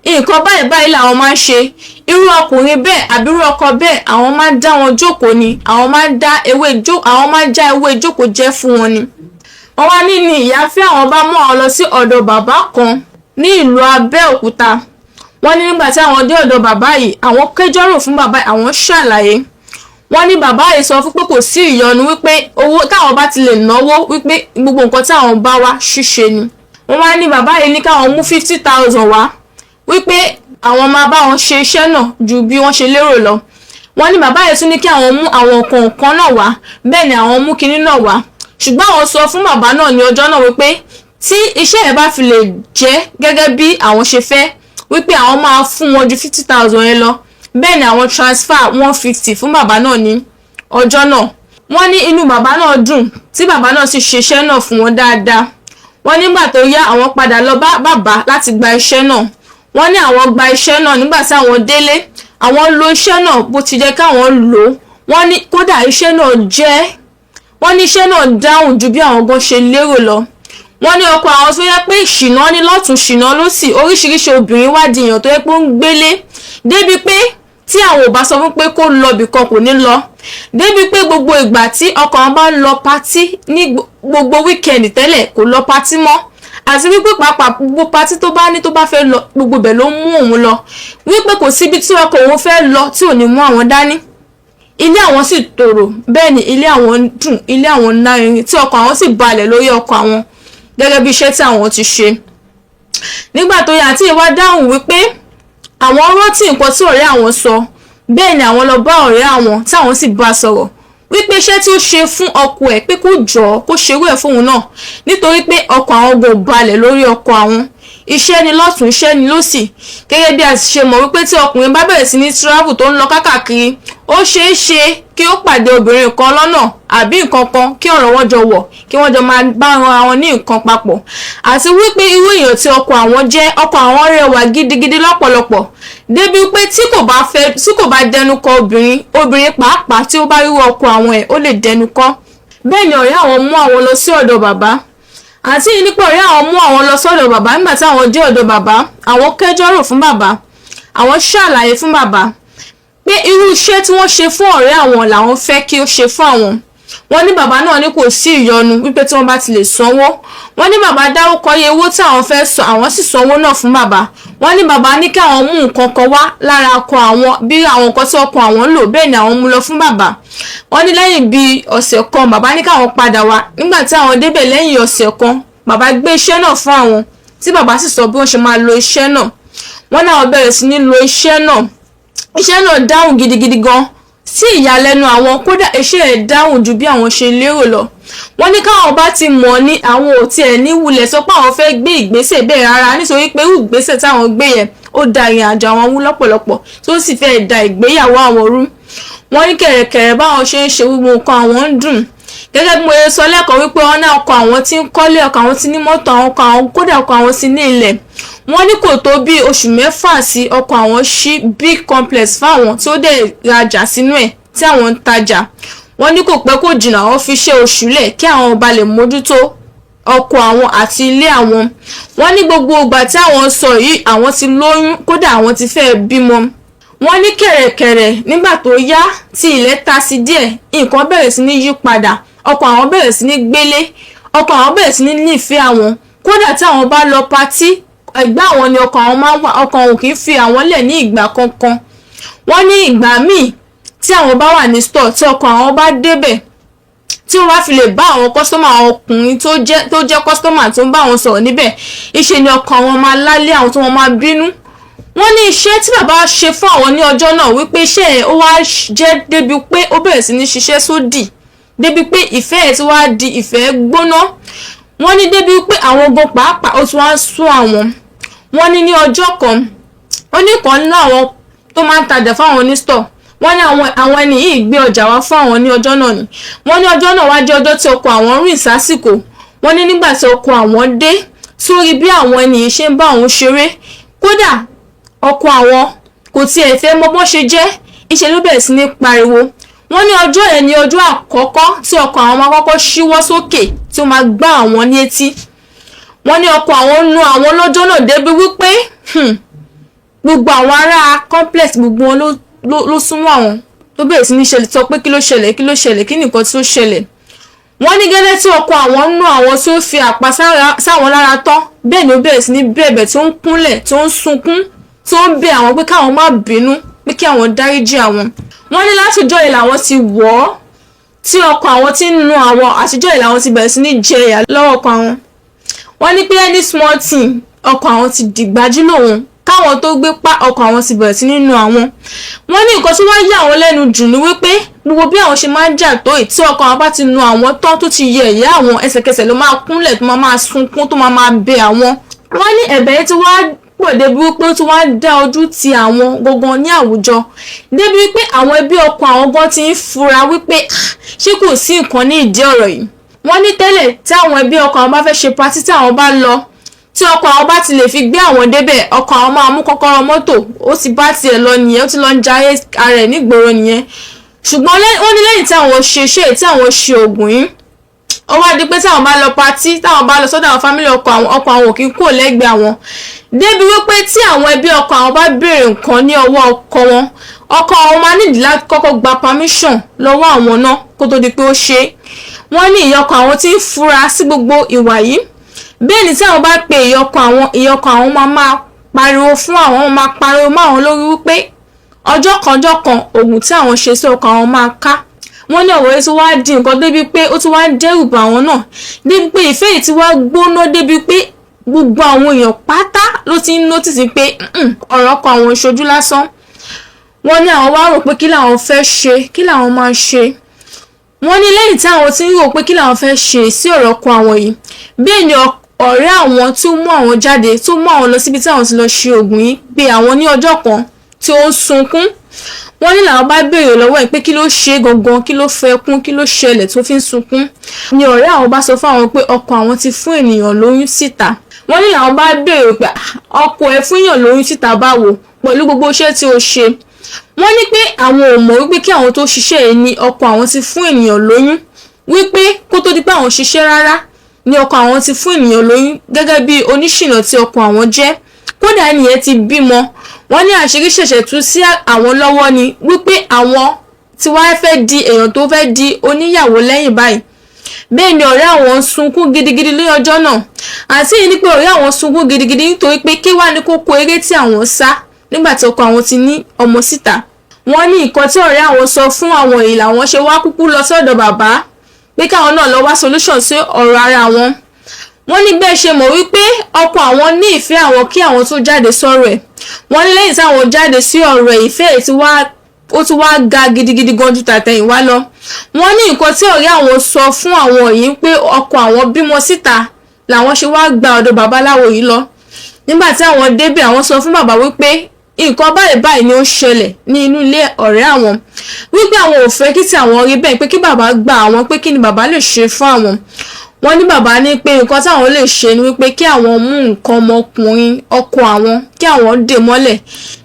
nǹkan báyìí báyìí làwọn máa ń ṣe irú ọkùnrin bẹ́ẹ̀ àbí irú ọkọ bẹ́ẹ̀. Àwọn máa ń dá wọn jókòó ni, àwọn máa ń já ewé jókòó jẹ́ fún wọn ni. Wọ́n wá ní ní ìyáfẹ́ àwọn bá mú àwọn lọ sí ọ̀dọ̀ bàbá kan ní ìlú Abẹ́òkúta. Wọ́n ní nígbà tí àwọn dé ọ̀dọ̀ bàbá yìí, àwọn kẹjọ́rò fún bàbá yìí, àwọn ṣàlàyé. Wọ́n ní bàbá yìí sọ fún pé kò sí ìyọnu, wípé owó táwọn bá ti lè náwó, wípé gbogbo nǹkan tí àwọn bá wá ṣíṣe ni. Wọ́n wá ní bàbá yìí ní káwọn mú 50,000 wá, wípé àwọn máa bá wọn ṣe iṣẹ́ náà ju bí wọ́n ṣe lérò lọ. Wọ́n ní bàbá yìí tún ní kí àwọn mú àwọn nǹkan náà wá, bẹ́ẹ̀ ni àwọn mú kinní náà wá. Ṣùgbọ́n àwọn sọ fún bàbá náà ní ọjọ́ náà wípé tí iṣẹ́ ẹ̀ bá fi lè jẹ́ gẹ́gẹ́ bí àwọn ṣe fẹ́, wípé àwọn máa fún wọn ju 50,000 yẹn lọ. Bẹ́ẹ̀ ni àwọn transfer 150 fún bàbá náà ní ọjọ́ náà. Wọ́n ní inú bàbá náà dùn, tí bàbá náà sì ṣe iṣẹ́ náà fún wọn dáadáa. Wọ́n nígbà tó yá, àwọn padà lọ bá bàbá láti gba iṣẹ́ náà. Wọ́n ní àwọn gba iṣẹ́ náà. Nígbà tí àwọn délé, àwọn lo iṣẹ́ náà bó ti jẹ́ káwọn lò ó. Wọ́n ní kódà iṣẹ́ náà jẹ́, wọ́n ní iṣẹ́ náà dáhùn ju bí àwọn gan ṣe lérò lọ. Wọ́n ní ọkọ àwọn tó yẹ pé ṣìnà ní lọ́tún, ṣìnà lósì, oríṣiríṣi obìnrin, wá di èèyàn tó yẹ pé ó ń gbélé, débi pé tí àwọn ò bá sọ fún pé kó lọ ibìkan, kò ní lọ, débi pé gbogbo ìgbà tí ọkọ àwọn bá ń lọ party ní gbogbo weekend tẹ́lẹ̀, kò lọ party mọ́, àti wípé pàápàá gbogbo party tó bá ní, tó bá fẹ́ lọ, gbogbo ibẹ̀ ló ń mú òun lọ, wípé kò síbi tí ọkọ òun fẹ́ lọ tí ò ní mú àwọn dání. Ilé àwọn sì tòrò, bẹ́ẹ̀ ni ilé àwọn dùn, ilé àwọn nárinrin, tí ọkọ àwọn sì balẹ̀ lórí ọkọ àwọn gẹ́gẹ́ bí iṣẹ́ tí àwọn ti ṣe. Nígbà tó yá, àǹtí ìwá dáhùn wípé àwọn rántí nǹkan tí ọ̀rẹ́ àwọn sọ. Bẹ́ẹ̀ ni àwọn lọ bá ọ̀rẹ́ àwọn, tí àwọn sì bá sọ̀rọ̀ wípé iṣẹ́ tí ó ṣe fún ọkọ ẹ̀, pé kó jọ̀ọ́, kó ṣerú ẹ̀ fóun náà, nítorí pé ọkọ àwọn kò balẹ̀ lórí ọkọ àwọn, iṣẹ́ ni lọ́tún, iṣẹ́ ni lósì. Gẹ́gẹ́ bí a ti ṣe mọ̀ wípé tí ọkùnrin bá bẹ̀rẹ̀ sí ní travel, tó ń lọ kákàkiri, ó ṣeé ṣe kí ó pàdé obìnrin kan lọ́nà àbí nǹkan kan, kí ọ̀rọ̀ wọn jọ wọ̀, kí wọ́n jọ máa bá ran àwọn ní nǹkan papọ̀. Àti wípé irú èèyàn tí ọkọ àwọn jẹ́, ọkọ àwọn rẹwà gidigidi lọ́pọ̀lọpọ̀, débi pé tí kò bá dẹnu kọ obìnrin, obìnrin pàápàá tí ó bá rí ọkọ àwọn ẹ̀, ó lè dẹnu kọ. Bẹ́ẹ̀ ni ọ̀rẹ́ àwọn mú àwọn lọ sí ọ̀dọ̀ bàbá. Àǹtí yìí nípa ọ̀rẹ́ àwọn mú àwọn lọ sọ́dọ̀ bàbá. Nígbà tí àwọn dé ọ̀dọ̀ bàbá, àwọn kẹjọ́rò fún bàbá, àwọn ṣàlàyé fún bàbá pé irú iṣẹ́ tí wọ́n ṣe fún ọ̀rẹ́ àwọn làwọn fẹ́ kí ó ṣe fún àwọn. Wọ́n ní bàbá náà ní kò sí ìyọnu, wípé tí wọ́n bá ti lè sanwó. Wọ́n ní bàbá dárúkọ iye owó tí àwọn fẹ́ san, àwọn sì sanwó náà fún bàbá. Wọ́n ní bàbá ní kí àwọn mú nǹkan kan wá lára ọkọ àwọn, bí àwọn nǹkan tí ọkọ àwọn ń lò. Bẹ́ẹ̀ ni àwọn mú lọ fún bàbá. Wọ́n ní lẹ́yìn bíi ọ̀sẹ̀ kan, bàbá ní káwọn padà wá. Nígbà tí àwọn débẹ̀ lẹ́yìn ọ̀sẹ̀ kan, bàbá gbé iṣẹ́ náà fún àwọn, tí bàbá sì sọ bí wọ́n ṣe máa lo iṣẹ́ náà. Wọ́n náà bẹ̀rẹ̀ sí ní lo iṣẹ́ náà. Iṣẹ́ náà dáhùn gidigidi gan sí ìyàlẹ́nu àwọn, kódà iṣẹ́ ẹ̀ dáhùn ju bí àwọn ṣe lérò lọ. Wọ́n ní káwọn bá ti mọ̀ ní, àwọn ò tiẹ̀ ní wulẹ̀ sọ pé àwọn fẹ́ gbé ìgbésẹ̀ bẹ́ẹ̀ rárá, nítorí pé irú ìgbésẹ̀ táwọn gbé yẹn, ó da ìrìn àjò àwọn wú lọ́pọ̀lọpọ̀, tó sì fẹ́ da ìgbéyàwó àwọn rú. Wọ́n ní kẹ̀rẹ̀kẹ̀rẹ̀ báwọn ṣe ń ṣe gbogbo nǹkan, àwọn ń dùn. Gẹ́gẹ́ bí mo ṣe sọ lẹ́kọ̀ọ́ wípé wọ́n ní ọkọ àwọn tí ń kọ́lé, ọkọ àwọn tí ní mọ́tò, àwọn ọkọ àwọn, kódà ọkọ àwọn ti ní ilẹ̀. Wọ́n ní kò tó bí oṣù 6 sí, ọkọ àwọn ṣí big complex fáwọn, tí ó dẹ̀ rajà sínú ẹ̀, tí àwọn ń tajà. Wọ́n ní kò pẹ́ kò jìnnà, àwọn fi iṣẹ́ oṣù lẹ̀ kí àwọn ba lè mójútó ọkọ àwọn àti ilé àwọn. Wọ́n ní gbogbo ìgbà tí àwọn sọ yìí, àwọn ti lóyún, kódà àwọn ti fẹ́ bímọ. Wọ́n ní kẹ̀rẹ̀kẹ̀rẹ̀, nígbà tó yá tí ilẹ̀ ta sí díẹ̀, nǹkan bẹ̀rẹ̀ sí ní yí padà. Ọkọ àwọn bẹ̀rẹ̀ sí ní gbélé, ọkọ àwọn bẹ̀rẹ̀ sí ní nífẹ̀ẹ́ àwọn. Kódà tí àwọn bá lọ party, ẹ̀gbẹ́ àwọn ni ọkọ àwọn máa ń wà. Ọkọ àwọn kì í fi àwọn lẹ̀ ní ìgbà kankan. Wọ́n ní ìgbà míì tí àwọn bá wà ní store, tí ọkọ àwọn bá débẹ̀, tí wọ́n bá fi lè bá àwọn customer ọkùnrin tó jẹ́ customer tó ń bá àwọn sọ̀rọ̀ níbẹ̀, ìṣe ni ọkọ àwọn máa lálé àwọn, tó wọ́n máa bínú. Wọ́n ní iṣẹ́ tí bàbá ṣe fún àwọn ní ọjọ́ náà, wípé iṣẹ́ ẹ̀ ó wá jẹ́ débi pé ó bẹ̀rẹ̀ sí ní ṣiṣẹ́ sódì, débi pé ìfẹ́ ẹ̀ tí wá di ìfẹ́ gbóná. Wọ́n ní débi pé àwọn gan pàápàá, ó ti wá ń sún àwọn. Wọ́n ní ní ọjọ́ kan, ó ní kan nínú àwọn tó máa ń tajà fáwọn ní store. Wọ́n ní àwọn ẹni yìí gbé ọjà wá fún àwọn ní ọjọ́ náà ni. Wọ́n ní ọjọ́ náà wá jẹ́ ọjọ́ tí ọkọ àwọn rìn sásìkò. Wọ́n ní nígbà tí ọkọ àwọn dé sórí bí àwọn ẹni yìí ṣe ń bá òun ṣeré, kódà ọkọ àwọn kò tiẹ̀ fẹ́ mọ bọ́n ṣe jẹ́, ìṣe ló bẹ̀rẹ̀ sí ní pariwo. Wọ́n ní ọjọ́ yẹn ní ọjọ́ àkọ́kọ́ tí ọkọ àwọn máa kọ́kọ́ ṣíwọ́ sókè tí ó máa gbá àwọn ní etí. Wọ́n ní ọkọ àwọn nu àwọn lọ́jọ́ náà débi wípé gbogbo àwọn ará complex, gbogbo wọn ló súnmọ́ àwọn, tó bẹ̀rẹ̀ sí ní ṣẹlẹ̀, sọ pé kí ló ṣẹlẹ̀, kí ló ṣẹlẹ̀, kí nìkan tí ó ṣẹlẹ̀. Wọ́n ní gẹ́lẹ́ tí ọkọ àwọn nú àwọn, tí ó fi àpá sáwọn lára tán, bẹ́ẹ̀ ni ó bẹ̀rẹ̀ sí ní bẹ̀bẹ̀, tó ń kúnlẹ̀, tó ń sunkún, tó ń bẹ̀ àwọn pé káwọn má bínú, pé kí àwọn dáríjì àwọn. Wọ́n ní látijọ́ yìí làwọn ti wọ̀ ọ́ tí ọkọ àwọn ti ń nu àwọn. Àtijọ́ yìí làwọn ti bẹ̀rẹ̀ sí ní jẹ ìyà lọ́wọ́ ọkọ àwọn. Wọ́n ní pé any small thing, ọkọ àwọn ti dìgbájú lòun. Káwọn tó gbé pa, ọkọ àwọn ti bẹ̀rẹ̀ sí ní nu àwọn. Wọ́n ní nǹkan tó wá yà àwọn lẹ́nu jù ní wípé gbogbo bí àwọn ṣe máa ń jà tó yìí, tí ọkọ àwọn bá ti nu àwọn tán, tó ti yẹ ìyá àwọn, ẹsẹ̀kẹsẹ̀ ló máa kúnlẹ̀, tó máa máa sunkún, tó máa máa bẹ àwọn. Wọ́n ní ẹ̀bẹ̀ yẹn ti wá pọ̀ débi wípé ó ti wá dá ojú ti àwọn gangan ní àwùjọ, débi wípé àwọn ẹbí ọkọ àwọn gan ti ń fura wípé, "Ah, ṣé kò sí nǹkan ní ìdí ọ̀rọ̀ yìí?" Wọ́n ní tẹ́lẹ̀, tí àwọn ẹbí ọkọ àwọn bá fẹ́ ṣe party, tí àwọn bá lọ, tí ọkọ àwọn bá ti lè fi gbé àwọn débẹ̀, ọkọ àwọn máa mú kọ́kọ́rọ́ mọ́tò, ó ti bá tiẹ̀ lọ nìyẹn, ó ti lọ ń jayé ara ẹ̀ nígboro nìyẹn. Ṣùgbọ́n wọ́n ní lẹ́yìn tí àwọn ṣe iṣẹ́, tí àwọn ṣe oògùn yìí, ó wá di pé táwọn bá lọ party, táwọn bá lọ sọ́dọ̀ àwọn family ọkọ àwọn, ọkọ àwọn ò kí ń kúrò lẹ́gbẹ̀ẹ́ àwọn, débi wípé tí àwọn ẹbí ọkọ àwọn bá béèrè nǹkan ní ọwọ́ ọkọ wọn, ọkọ àwọn máa nídìí láti kọ́kọ́ gba permission lọ́wọ́ àwọn náà kó tó di pé ó ṣe é. Wọ́n ní ìyá ọkọ àwọn tí ń fura sí gbogbo ìwà yìí. Bẹ́ẹ̀ ni tí àwọn bá pe ìyá ọkọ àwọn, ìyá ọkọ àwọn máa máa pariwo fún àwọn, máa pariwo mọ́ àwọn lórí wípé ọjọ́ kan ọjọ́ kan, oògùn tí àwọn ṣe sí ọkọ àwọn máa ká. Wọ́n ní ọ̀rọ̀ yìí tí wàá di nǹkan débi pé ó ti wá ń dẹ́rù bà àwọn náà, débi pé ìfẹ́ yìí ti wá gbóná, débi pé gbogbo àwọn èèyàn pátá ló ti ń notice pé ọ̀rọ̀ ọkọ àwọn ìṣojú lásán. Wọ́n ní àwọn wá rò pé kí làwọn fẹ́ ṣe, kí làwọn máa ṣe. Wọ́n ní lẹ́yìn tí àwọn ti ń rò pé kí làwọn fẹ́ ṣe sí ọ̀rọ̀ ọkọ àwọn yìí, bẹ́ẹ̀ ni ọ̀rẹ́ àwọn tó mú àwọn jáde, tó mú àwọn lọ síbi tí àwọn ti lọ ṣe oògùn yìí, pé àwọn ní ọjọ́ kan tí ó ń sunkún. Wọ́n ní làwọn bá béèrè lọ́wọ́ ẹ̀ pé kí ló ṣe é gangan, kí ló fẹ́ kún, kí ló ṣẹlẹ̀ tó fi ń sunkún, ni ọ̀rẹ́ àwọn bá sọ fún àwọn pé ọkọ àwọn ti fún ènìyàn lóyún síta. Wọ́n ní làwọn bá béèrè pé, "Ah, ọkọ ẹ̀ fún èèyàn lóyún síta báwo, pẹ̀lú gbogbo iṣẹ́ tí ó ṣe?" Wọ́n ní pé àwọn ò mọ̀ wípé kí àwọn tó ṣiṣẹ́ yìí ni ọkọ àwọn ti fún ènìyàn lóyún, wípé kó tó di pé àwọn ṣiṣẹ́ rárá ni ọkọ àwọn ti fún ènìyàn lóyún, gẹ́gẹ́ bí oníṣìnà tí ọkọ àwọn jẹ́. Kódà ẹnìyẹn ti bímọ. Wọ́n ní àṣírí ṣẹ̀ṣẹ̀ tú sí àwọn lọ́wọ́ ni, wípé àwọn tí wàá fẹ́ di èèyàn tó fẹ́ di oníyàwó lẹ́yìn báyìí. Bẹ́ẹ̀ ni ọ̀rẹ́ àwọn ń sunkún gidigidi ní ọjọ́ náà. Àǹtí yìí ní pé ọ̀rẹ́ àwọn sunkún gidigidi nítorí pé kí wàá ní kókó eré tí àwọn sá nígbà tí ọkọ àwọn ti ní ọmọ síta. Wọ́n ní nǹkan tí ọ̀rẹ́ àwọn sọ fún àwọn èyí làwọn ṣe wá kúkú lọ sọ́dọ̀ bàbá, pé káwọn náà lọ wá solution sí ọ̀rọ̀ ara wọn. Wọ́n ní bẹ́ẹ̀ ṣe mọ̀ wípé ọkọ àwọn ní ìfẹ́ àwọn kí àwọn tó jáde sọ̀rọ̀ ẹ̀. Wọ́n ní lẹ́yìn táwọn jáde sí ọ̀rọ̀ ẹ̀, ìfẹ́ ẹ̀ ti wá, ó ti wá ga gidigidi gan ju tàtẹ̀yìnwá lọ. Wọ́n ní nǹkan tí ọ̀rẹ́ àwọn sọ fún àwọn yìí pé ọkọ àwọn bímọ síta làwọn ṣe wá gba ọ̀dọ̀ babaláwo yìí lọ. Nígbà tí àwọn débẹ̀, àwọn sọ fún bàbá wípé nǹkan báyìí báyìí ni ó ṣẹlẹ̀ ní inú ilé ọ̀rẹ́ àwọn, wípé àwọn ò fẹ́ kí tí àwọn rí bẹ́ẹ̀, pé kí bàbá gba àwọn, pé kí ni bàbá lè ṣe fún àwọn. Wọ́n ní bàbá ní pé nǹkan táwọn lè ṣe ni wípé kí àwọn mú nǹkan ọmọkùnrin ọkọ àwọn, kí àwọn dè mọ́lẹ̀,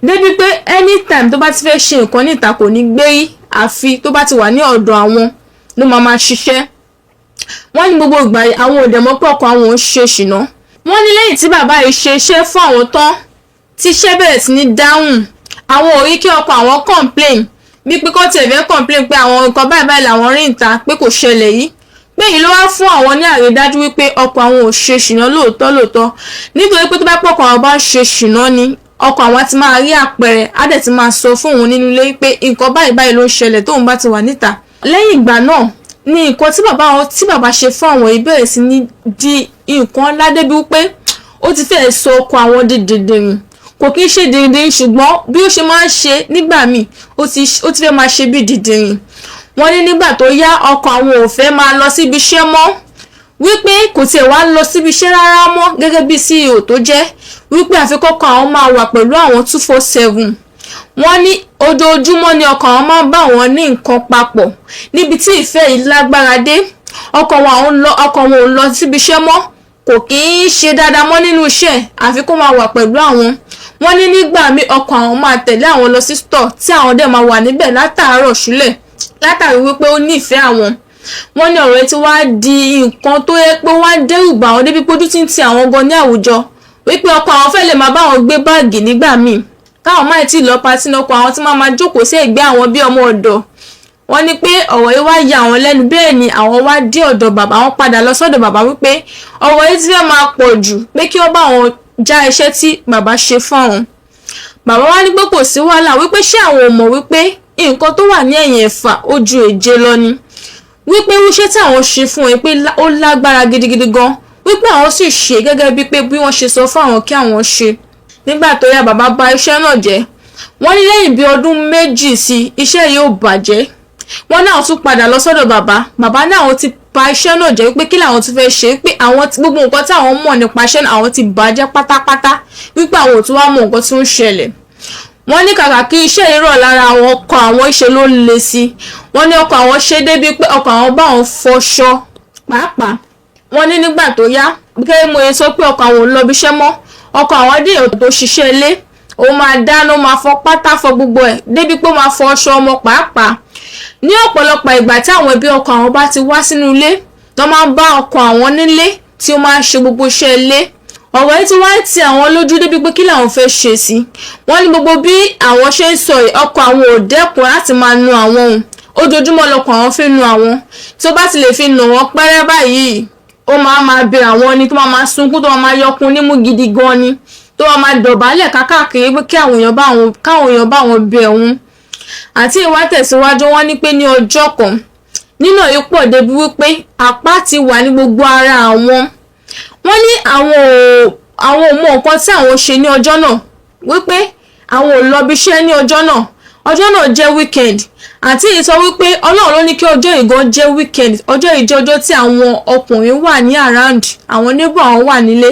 débi pé anytime tó bá ti fẹ́ ṣe nǹkan níta, kò ní gbé rí, àfi tó bá ti wà ní ọ̀dọ̀ àwọn. ló máa máa ṣiṣẹ́. Wọ́n ní gbogbo ìgbà yìí àwọn ò dẹ̀ mọ̀ pé ọkọ àwọn ò ń ṣe ṣìnà. Wọ́n ní lẹ́yìn tí bàbá yìí ṣe iṣẹ́ fún àwọn tán, tí iṣẹ́ bẹ̀rẹ̀ sí ní dáhùn, àwọn ò rí kí ọkọ àwọn complain, bí pé kọ́ tiẹ̀ fẹ́ complain pé àwọn nǹkan báyìí báyìí làwọn rí níta pé kò ṣẹlẹ̀ yìí, pé èyí ló wá fún àwọn ní àrídájú wípé ọkọ àwọn ò ṣe ṣìnà lóòótọ́ lóòótọ́, nítorí pé tó bá pọ̀kọ àwọn bá ń ṣe ṣìnà ni, ọkọ àwọn ti máa rí àpẹẹrẹ, á dẹ̀ ti máa sọ fún òun nínú ilé pé nǹkan báyìí báyìí ló ń ṣẹlẹ̀ tóun bá ti wà níta. Lẹ́yìn ìgbà náà ni nǹkan tí bàbá wọn tí bàbá ṣe fún àwọn yìí bẹ̀rẹ̀ sí ní di nǹkan ńlá débi wípé ó ti fẹ́ẹ̀ sọ ọkọ àwọn di dìndìnrìn. Kò kí ń ṣe dìndìnrìn, ṣùgbọ́n bí ó ṣe máa ń ṣe nígbà míì, ó ti fẹ́ máa ṣe bí dìndìnrìn. Wọ́n ní nígbà tó yá, ọkọ àwọn ò fẹ́ máa lọ síbi iṣẹ́ mọ́, wípé kò tiẹ̀ wá lọ síbi iṣẹ́ rárá mọ́ gẹ́gẹ́ bí CEO tó jẹ́, wípé àfikọ́kọ́ àwọn máa wà pẹ̀lú àwọn 24/7. Wọ́n ní ojoojúmọ́ ni ọkọ àwọn máa ń bá wọn ní nǹkan papọ̀, níbi tí ìfẹ́ yìí lágbára dé. Ọkọ wọn ò lọ síbi iṣẹ́ mọ́, kò kí ń ṣe dáadáa mọ́ nínú iṣẹ́, àfi kó máa wà pẹ̀lú àwọn. Wọ́n ní nígbà míì, ọkọ àwọn máa tẹ̀lé àwọn lọ sí store, tí àwọn dẹ̀ máa wà níbẹ̀ látàárọ̀ ṣúlẹ̀, látàrí wípé ó nífẹ̀ẹ́ àwọn. Wọ́n ní ọ̀rọ̀ yìí ti wá di nǹkan tó yẹ pé wá ń dẹ́rù bà wọ́n débi pójú tí ń ti àwọn gan ní àwùjọ, wípé ọkọ àwọn fẹ́ lè máa bá àwọn gbé báàgì nígbà míì, káwọn máa tí ì lọ party náà, ọkọ àwọn tí máa máa jókòó sí ẹ̀gbẹ́ àwọn bí ọmọ ọ̀dọ̀. Wọ́n ní pé ọ̀rọ̀ yìí wá ya àwọn lẹ́nu. Bẹ́ẹ̀ ni àwọn wá dé ọ̀dọ̀ bàbá, àwọn padà lọ sọ́dọ̀ bàbá wípé ọ̀rọ̀ yìí ti fẹ́ máa pọ̀ jù, pé kí wọ́n bá àwọn já iṣẹ́ tí bàbá ṣe fún àwọn. Bàbá wa ní pé kò sí wàhálà, wípé ṣé àwọn ò mọ̀ wípé nǹkan tó wà ní ẹ̀yìn ẹ̀fà ó ju èje lọ ni, wípé iṣẹ́ tí àwọn ṣe fún ẹ pé ó lágbára gidigidi gan, wípé àwọn sì ṣe gẹ́gẹ́ bí pé bí wọ́n ṣe sọ fún àwọn kí àwọn ṣe. Nígbà tó yá, bàbá bà iṣẹ́ náà jẹ́. Wọ́n ní lẹ́yìn bí ọdún 2 sí, iṣẹ́ yìí ò bàjẹ́. Wọ́n náà tún padà lọ sọ́dọ̀ bàbá. Bàbá náà àwọn ti bà iṣẹ́ náà jẹ́, wípé kí làwọn tún fẹ́ ṣe, wípé àwọn gbogbo nǹkan tí àwọn mọ̀ nípa iṣẹ́ náà, àwọn ti bàjẹ́ pátápátá, wípé àwọn ò tún wá mọ̀ nǹkan tí ó ń ṣẹlẹ̀. Wọ́n ní kàkà kí iṣẹ́ yìí rọ̀ lára àwọn ọkọ àwọn, ìṣe ló ń le sí. Wọ́n ní ọkọ àwọn ṣe débi pé ọkọ àwọn bá àwọn fọṣọ pàápàá. Wọ́n ní nígbà tó yá, gẹ́gẹ́ mo yẹ sọ pé ọkọ àwọn ò lọ ibi iṣẹ́ mọ́, ọkọ àwọn dé èèyàn tó ṣiṣẹ́ ilé, ó máa dáná, ó máa fọ pátá, fọ gbogbo ẹ̀, débi pé ó máa fọ aṣọ ọmọ pàápàá. Ní ọ̀pọ̀lọpọ̀ ìgbà tí àwọn ẹbí ọkọ àwọn bá ti wá sínú ilé, tó máa ń bá ọkọ àwọn nílé tí ó máa ń ṣe gbogbo iṣẹ́ ilé. Ọ̀rọ̀ yìí ti wá ń ti àwọn lójú débi pé kí làwọn fẹ́ ṣe sí. Wọ́n ní gbogbo bí àwọn ṣe ń sọ yìí, ọkọ àwọn ò dẹ́kun láti máa nu àwọn òun. Ojoojúmọ́ lọkọ àwọn fi nu àwọn. Tí ó bá ti lè fi nù wọ́n pẹ́rẹ́ báyìí, ó máa máa bẹ àwọn ni, tó máa máa sunkún, tó máa máa yọkun nímú gidi gan ni, tó máa máa dọ̀bálẹ̀ kákàkiri pé kí àwọn èèyàn bá àwọn, káwọn èèyàn bá àwọn bẹ òun. Àti ìwà tẹ̀síwájú, wọ́n ní pé ní ọjọ́ kan nínú yìí pọ̀ débi wípé àpá ti wà ní gbogbo ara àwọn. Wọ́n ní àwọn ò mọ nǹkan tí àwọn ṣe ní ọjọ́ náà, wípé àwọn ò lọ ibi iṣẹ́ ní ọjọ́ náà. Ọjọ́ náà jẹ́ weekend. Àǹtí yìí sọ wípé Ọlọ́run ló ní kí ọjọ́ yìí gan jẹ́ weekend. Ọjọ́ yìí jẹ́ ọjọ́ tí àwọn ọkùnrin wà ní around, àwọn neighbor àwọn wà nílé.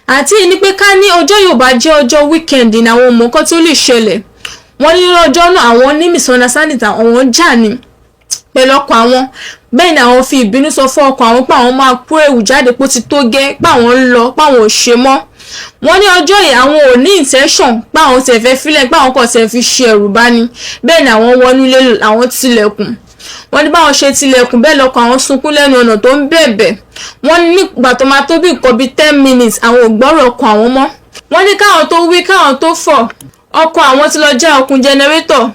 Àǹtí yìí ní pé ká ní ọjọ́ yìí ò bá jẹ́ ọjọ́ weekend ní, àwọn ò mọ nǹkan tó lè ṣẹlẹ̀. Wọ́n ní lọ́jọ́ náà, àwọn ní misunderstanding, àwọn jà ní pẹ̀lú ọkọ àwọn. Bẹ́ẹ̀ ni àwọn fi ìbínú sọ fún ọkọ àwọn pé àwọn máa kó ẹrù jáde, pé ó ti tó gẹ́, pé àwọn ń lọ, pé àwọn ò ṣe mọ́. Wọ́n ní ọjọ́ yìí, àwọn ò ní intention pé àwọn tẹ̀ fẹ́ fílẹ̀, pé àwọn kò tẹ̀ fi ṣe ẹ̀rù bá ní. Bẹ́ẹ̀ ni àwọn wọnú ilé, àwọn tilẹ̀kùn. Wọ́n ní báwọn ṣe tilẹ̀kùn bẹ́ẹ̀, lọ́kọ àwọn sunkún lẹ́nu ọ̀nà tó ń bẹ̀bẹ̀. Wọ́n ní nígbà tó máa tó bí nǹkan bíi 10 minutes, àwọn ò gbọ́rọ̀ ọkọ àwọn mọ́. Wọ́n ní káwọn tó wí, káwọn tó fọ̀, ọkọ àwọn ti lọ já okùn generator,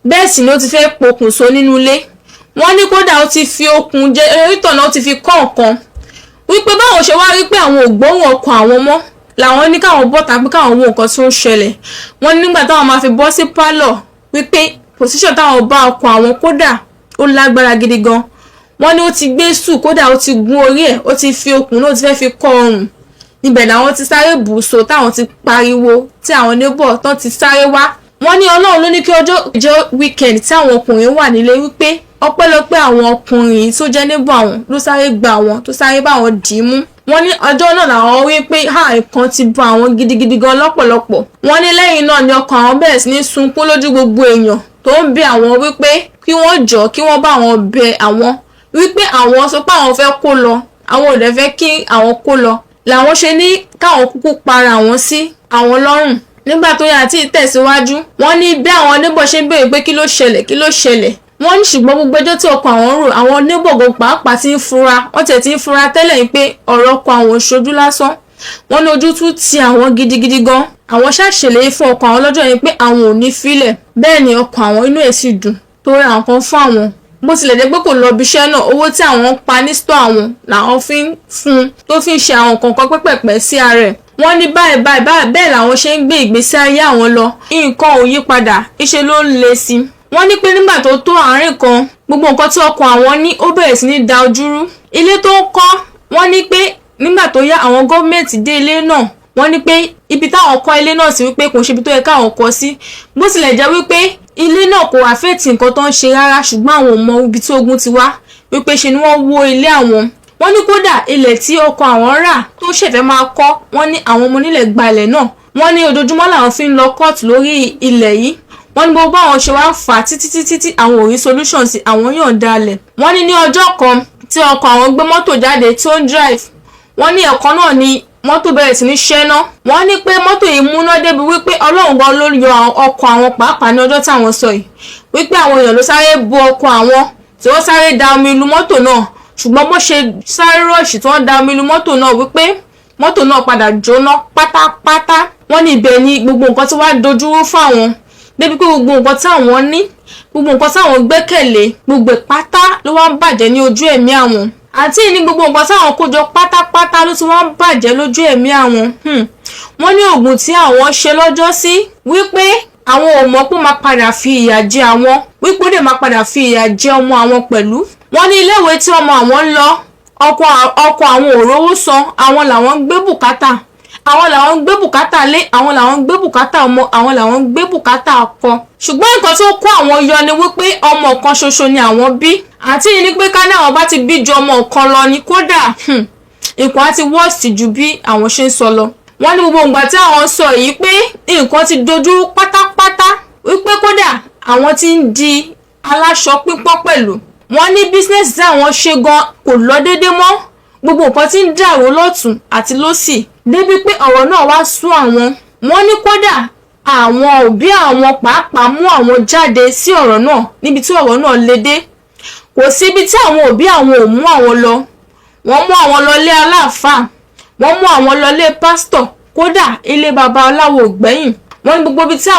bẹ́ẹ̀ sì ni ó ti fẹ́ pokùnso nínú ilé. Wọ́n ní kódà, ó ti fi okùn generator náà, ó ti fi kọ́ nǹkan, wípé báwọn ṣe wá rí pé àwọn ò gbóhùn ọkọ àwọn mọ́, làwọn ní káwọn bọ́ta pé káwọn wo nǹkan tó ń ṣẹlẹ̀. Wọ́n ní nígbà táwọn máa fi bọ́ sí pálọ̀, wípé position táwọn bá ọkọ àwọn, kódà ó lágbára gidi gan. Wọ́n ní ó ti gbé sùn, kódà ó ti gún orí ẹ̀, ó ti fi okùn náà, ó ti fẹ́ fi kọ́ ọrùn. Níbẹ̀ làwọn ti sáré bùsọ, táwọn ti pariwo, tí àwọn neighbor tán ti sáré wá. Wọ́n ní Ọlọ́run ló ní kí ọjọ́ jẹ́ weekend tí àwọn ọkùnrin wà nílé, wípé ọpẹ́lọpẹ́ àwọn ọkùnrin tó jẹ́ neighbor àwọn ló sáré gba àwọn, tó sáré bá àwọn dì í mú. Wọ́n ní ọjọ́ náà làwọn rí pé ha, nǹkan ti bọ àwọn gidigidi gan lọ́pọ̀lọpọ̀. Wọ́n ní lẹ́yìn náà ni ọkọ àwọn bẹ̀rẹ̀ sí ní sunkún lójú gbogbo èèyàn, tó ń bẹ àwọn wípé kí wọ́n jọ, kí wọ́n bá àwọn bẹ àwọn, wípé àwọn sọ pé àwọn fẹ́ kó lọ, àwọn ò dẹ̀ fẹ́ kí àwọn kó lọ, làwọn ṣe ní káwọn kúkú para àwọn sí àwọn lọ́rùn. Nígbà tó yà àti tẹ̀síwájú, wọ́n ní bí àwọn neighbor ṣe ń béèrè pé kí ló ṣẹlẹ̀, kí ló ṣẹlẹ̀. Wọ́n ní ṣùgbọ́n gbogbo ẹjọ́ tí ọkọ àwọn ń rò, àwọn onígbọ̀ngàn pàápàá ti ń fura, wọ́n tiẹ̀ ti ń fura tẹ́lẹ̀ yìí pé ọ̀rọ̀ ọkọ àwọn ò ṣojú lásán. Wọ́n ní ojú tún ti àwọn gidigidi gan. Àwọn ṣàṣèlérí fún ọkọ àwọn lọ́jọ́ yẹn pé àwọn ò ní filẹ̀. Bẹ́ẹ̀ ni ọkọ àwọn inú ẹ̀ sì dùn tó ra nǹkan fún àwọn. Bó tilẹ̀ jẹ́ pé kò lọ ibi iṣẹ́ náà, owó tí àwọn ń pa ní store àwọn làwọn fi ń fún un tó fi ń ṣe àwọn nǹkan kan pẹ́pẹ̀pẹ́ sí ara ẹ̀. Wọ́n ní báyìí báyìí báyìí bẹ́ẹ̀ làwọn ṣe ń gbé ìgbésí ayé àwọn lọ. Nǹkan ò yí padà, ìṣe ló ń le sí i. Wọ́n ní pé nígbà tó tó àárín kan, gbogbo nǹkan tí ọkọ àwọn ní ó bẹ̀rẹ̀ sí ní da ojú rú. Ilé tó ń kọ́, wọ́n ní pé nígbà tó yá, àwọn gọ́ọ̀mẹ̀ntì dé ilé náà. Wọ́n ní pé ibi táwọn kọ́ ilé náà sí, wípé kò ń ṣe ibi tó yẹ káwọn kọ́ sí. Bó tilẹ̀ jẹ́ wípé ilé náà kò affect nǹkan tó ń ṣe rárá, ṣùgbọ́n àwọn ò mọ ibi tí ogun ti wá, wípé ṣe ni wọ́n wó ilé àwọn. Wọ́n ní kódà ilẹ̀ tí ọkọ àwọn rà tó ṣẹ̀fẹ̀ máa kọ́, wọ́n ní àwọn ọmọ onílẹ̀ gba ilẹ̀ náà. Wọ́n ní ojoojúmọ́ làwọn fi ń lọ kóòtù lórí ilẹ̀ yìí. Wọ́n ní gbogbo àwọn ṣe wá fà á títí títí tí àwọn ò rí solution sí, àwọn yọ̀ǹda ilẹ̀. Wọ́n ní ní ọjọ́ kan tí ọkọ àwọn gbé mọ́tò jáde tó ń drive, wọ́n ní ẹ̀kan náà ni mọ́tò bẹ̀rẹ̀ sí ní ṣẹ́ná. Wọ́n ní pé mọ́tò yìí múná débi wípé Ọlọ́run gan ló yọ ọkọ̀ àwọn pàápàá ní ọjọ́ táwọn sọ yìí, wípé àwọn èèyàn ló sáré bo ọkọ̀ àwọn tí wọ́n sáré da omi lu mọ́tò náà. Ṣùgbọ́n bó ṣe sáré rush tí wọ́n da omi lu mọ́tò náà, wípé mọ́tò náà padà jóná pátápátá. Wọ́n ní ibẹ̀ ni gbogbo nǹkan tí wàá dojúrú fún àwọn débi pé gbogbo nǹkan táwọn ní, gbogbo nǹkan táwọn gbẹ́kẹ̀lé, gbogbo ẹ̀ pátá ló wá ń bàjẹ́ ní ojú ẹ̀mí àwọn. Àǹtí ní gbogbo nǹkan táwọn kó jọ pátápátá ló ti wá ń bàjẹ́ lójú ẹ̀mí àwọn. Wọ́n ní oògùn tí àwọn ṣe lọ́jọ́ sí, wípé àwọn ò mọ̀ pé ó máa padà fi ìyà jẹ àwọn, wípé ó dẹ̀ máa padà fi ìyà jẹ ọmọ àwọn pẹ̀lú. Wọ́n ní iléèwé tí ọmọ àwọn ń lọ, ọkọ àwọn ò rówó san. Àwọn làwọn ń gbé bùkátà, àwọn làwọn ń gbé bùkátà lé, àwọn làwọn ń gbé bùkátà ọmọ, àwọn làwọn ń gbé bùkátà ọkọ. Ṣùgbọ́n nǹkan tó kó àwọn yọ ni wípé ọmọ kan ṣoṣo ni àwọn bí. Àǹtí yìí ní pé ká ní àwọn bá ti bí ju ọmọ kan lọ ni, kódà nǹkan á ti worst ju bí àwọn ṣe ń sọ lọ. Wọ́n ní gbogbo ìgbà tí àwọn sọ yìí pé nǹkan ti dojú pátápátá, wípé kódà àwọn ti ń di aláṣọ pípọ́n pẹ̀lú. Wọ́n ní business tí àwọn ṣe gan kò lọ déédé mọ́, gbogbo nǹkan tí ń dàrú lọ́tún àti lósì, débi pé ọ̀rọ̀ náà wá sú àwọn. Wọ́n ní kódà àwọn òbí àwọn pàápàá mú àwọn jáde sí ọ̀rọ̀ náà níbi tí ọ̀rọ̀ náà le dé. Kò síbi tí àwọn òbí àwọn ò mú àwọn lọ. Wọ́n mú àwọn lọ lé aláàfáà, wọ́n mú àwọn lọ lé pásítọ̀, kódà ilé baba aláwo ò gbẹ́yìn. Wọ́n ní gbogbo ibi tí